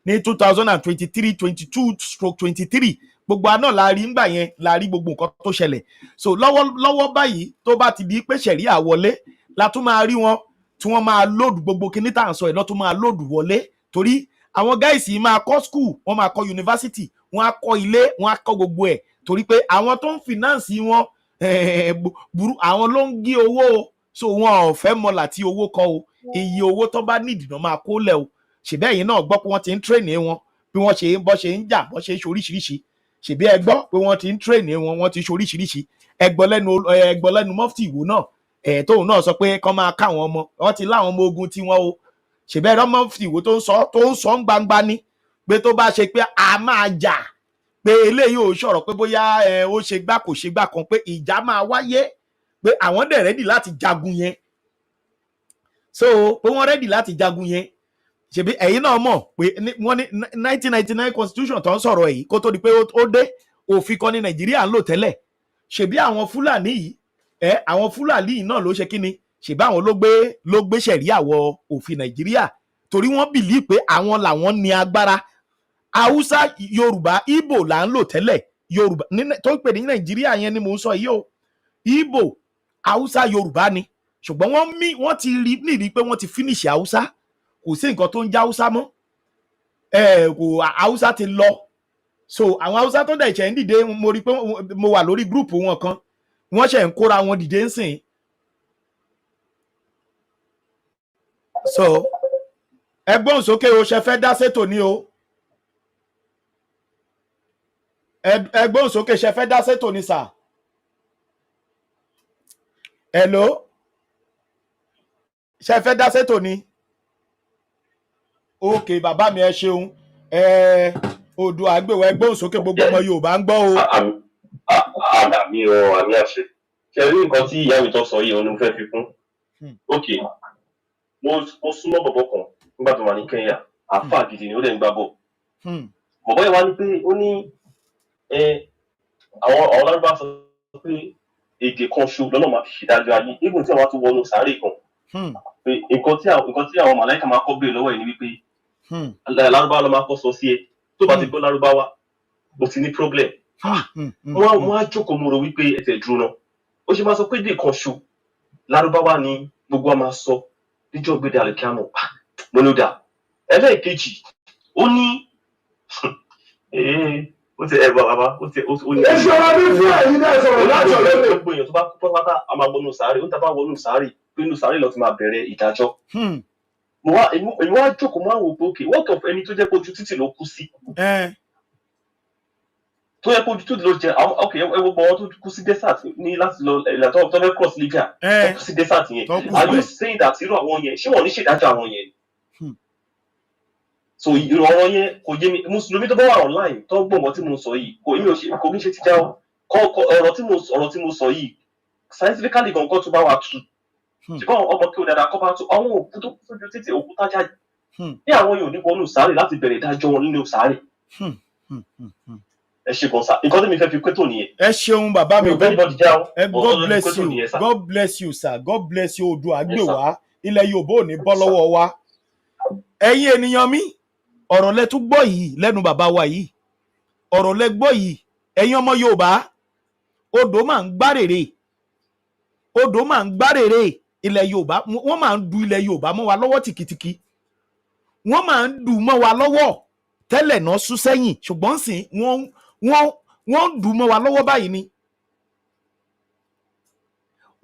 ní 2023, 22/23. Gbogbo àná la rí ńgbà yẹn, la rí gbogbo nǹkan tó ṣẹlẹ̀. So lọ́wọ́ lọ́wọ́ báyìí, tó bá ti di pé Sharia wọlé, la tún máa rí wọn tí wọ́n máa load gbogbo kinní tá à ń sọ yìí náà tún máa load wọlé, torí àwọn guys yìí máa kọ́ school, wọ́n máa kọ́ yunifásitì, wọ́n á kọ́ ilé, wọ́n á kọ́ gbogbo ẹ̀, torí pé àwọn tó ń finance wọn burú, àwọn ló ń gé owó o. So wọn ò fẹ́ mọ̀lá tí owó kọ́ o. Iye owó tó bá nídìí náà máa kó lẹ̀ o. Ṣèbẹ́ ẹ̀yin náà gbọ́ pé wọ́n ti ń train wọn, bí wọ́n ṣe ń bọ́ ṣe ń jà, bọ́ ṣe ń ṣe oríṣiríṣi. Ṣèbí ẹ gbọ́ pé wọ́n ti ń train wọn, wọ́n ti ń ṣe oríṣiríṣi. Ẹ gbọ́ lẹ́nu Mufti Ìwó náà ẹ̀ tóun náà sọ pé kán máa ká àwọn ọmọ wọ́n ti láwọn ọmọ ogun tiwọn o. Ṣèbẹ́ ẹ̀rọ Mufti Ìwó tó ń sọ ń gbangba ni pé tó bá ṣe pé a máa jà, pé eléyìí ò sọ̀rọ̀ pé bóyá ẹ ó ṣe gbá kò ṣe gbá kan, pé ìjà máa wáyé, pé àwọn dẹ̀ ready láti jagun yẹn. So pé wọ́n ready láti jagun yẹn. Ṣebí ẹ̀yin náà mọ̀ pé wọ́n ní 1999 constitution tó ń sọ̀rọ̀ yìí, kó tó di pé ó dé, òfin kan ní Nàìjíríà ń lò tẹ́lẹ̀. Ṣebí àwọn Fúlàní yìí, àwọn Fúlàní yìí náà ló ṣe kíni, ṣebí àwọn ló gbé Sharia wọ òfin Nàìjíríà, torí wọ́n believe pé àwọn làwọn ní agbára. Haúsá, Yorùbá, Ìgbò là ń lò tẹ́lẹ̀. Yorùbá tó ń pè ní Nàìjíríà yẹn ni mò ń sọ yìí o. Ìgbò, Haúsá, Yorùbá ni. Ṣùgbọ́n wọ́n mí wọ́n ti rí nìrí pé wọ́n ti finish Haúsá. Kò sí nǹkan tó ń já Haúsá mọ́ ẹ, kò, Haúsá ti lọ. So àwọn Haúsá tó dẹ̀ ṣẹ̀ ń dìde, mo rí i pé mo wà lórí group wọn kan, wọ́n ṣẹ̀ ń kóra wọn dìde ń sìn. So ẹ gbóhùn sókè o, ṣe fẹ́ dá sétò ní o. Ẹ gbóhùn sókè, ṣe fẹ́ dá sétò ní sà? Hello, ṣe fẹ́ dá sétò ní? Ok, bàbá mi, ẹ ṣeun. Ẹ odò àgbèwọ̀, ẹ gbóhùn sókè, gbogbo ọmọ Yorùbá ń gbọ́ o. Àmì o, àmì àṣẹ. Ṣe rí nǹkan tí ìyá mi tó sọ yìí, òun ni mo fẹ́ fi kún. Ok, mo súnmọ́ bọ̀bọ̀ kan nígbà tó wà ní Kenya. Àáfàá gidi ni, ó dẹ̀ ń gbá bọ̀. Bọ̀bọ̀ yẹn wá ní pé ó ní àwọn lárúbá sọ pé èdè kan ṣo lọ́nà máa fi ṣèdájọ́ ayé, even tí àwọn á tún wọnú sàárè kan, pé nǹkan tí àwọn màláìka máa kọ́ béèrè lọ́wọ́ ẹ̀ ni wípé lárúbáwá ló máa kọ́ sọ sí ẹ. Tó bá ti gbọ́ lárúbáwá, o ti ní problem. Wọ́n á jókòó, mo rò wípé ẹsẹ̀ dúró náà, ó ṣe máa sọ pé èdè kan ṣo lárúbáwá ni gbogbo wa máa sọ níjọ́ gbé dàlẹ́ kí á mọ̀. Mo ní ó dà. Ẹlẹ́ẹ̀kejì, ó ní ó ti ẹ bàbá ó ti ó ní. Ẹ ṣọra ní fún ẹ̀yin náà sọ̀rọ̀ láti ọ̀rẹ́ mi. Gbogbo èèyàn tó bá kú pátápátá, a máa wọnú sàárè. Ó ń tábà wọnú sàárè, pé inú sàárè lọ ti máa bẹ̀rẹ̀ ìdájọ́. Mo wá èmi wá jókòó, mo wá wò pé okay, what of ẹni tó jẹ́ pé ojú títì ló kú sí? Tó yẹ kó ojú tó ló jẹ àwọn, ok, ẹ wo gbọ́ wọn tó kú sí desert ní láti lọ ìlà tó fẹ́ cross Libya, tó kú sí desert yẹn. Tó kú Are you síbẹ̀. saying that irú àwọn yẹn, ṣé wọn ò ní ṣèdájọ́ àwọn yẹn? Hmm. So irú ọ̀rọ̀ yẹn kò yé mi. Mùsùlùmí tó bá wà online tó gbọ́ nǹkan tí mo sọ yìí, kò èmi ò ṣe, kò kí ń ṣe tíjà o. Kọ́ ọ̀rọ̀ tí mo sọ yìí, scientifically gan kọ́ tó bá wà tú, ṣùgbọ́n ọmọ kí o dáadáa kọ́ bá tú àwọn òkú tó kú sójú títì, òkú tájà ní àwọn yóò ní wọnú sáré láti bẹ̀rẹ̀ ìdájọ́ wọn nínú sáré. Ẹ ṣe gan sa. Nǹkan tí mi fẹ́ fi pé tó nìyẹn. Ẹ ṣeun, bàbá mi. Mi ò bẹ́ẹ̀ bọ́dì já o. Ẹ God Ọ̀rọ̀ bless tó you. nìyẹn sá. God bless you, sir. God bless you. Odò àgbè Yes, sir. wá, ilẹ̀ Yorùbá ò ní bọ́ lọ́wọ́ wa. Ẹ̀yin ènìyàn mi, ọ̀rọ̀ lẹ tún gbọ́ yìí lẹ́nu bàbá wa yìí. Ọ̀rọ̀ lẹ gbọ́ yìí. Ẹ̀yin ọmọ Yorùbá, odò máa ń gbárèrè, odò máa ń gbárèrè. Ilẹ̀ Yorùbá, wọ́n máa ń du ilẹ̀ Yorùbá mọ́ wa lọ́wọ́ tìkìtìkì. Wọ́n máa ń dù mọ́ wa lọ́wọ́ tẹ́lẹ̀ náà, sún sẹ́yìn, ṣùgbọ́n sìn wọ́n ń dù mọ́ wa lọ́wọ́ báyìí ni.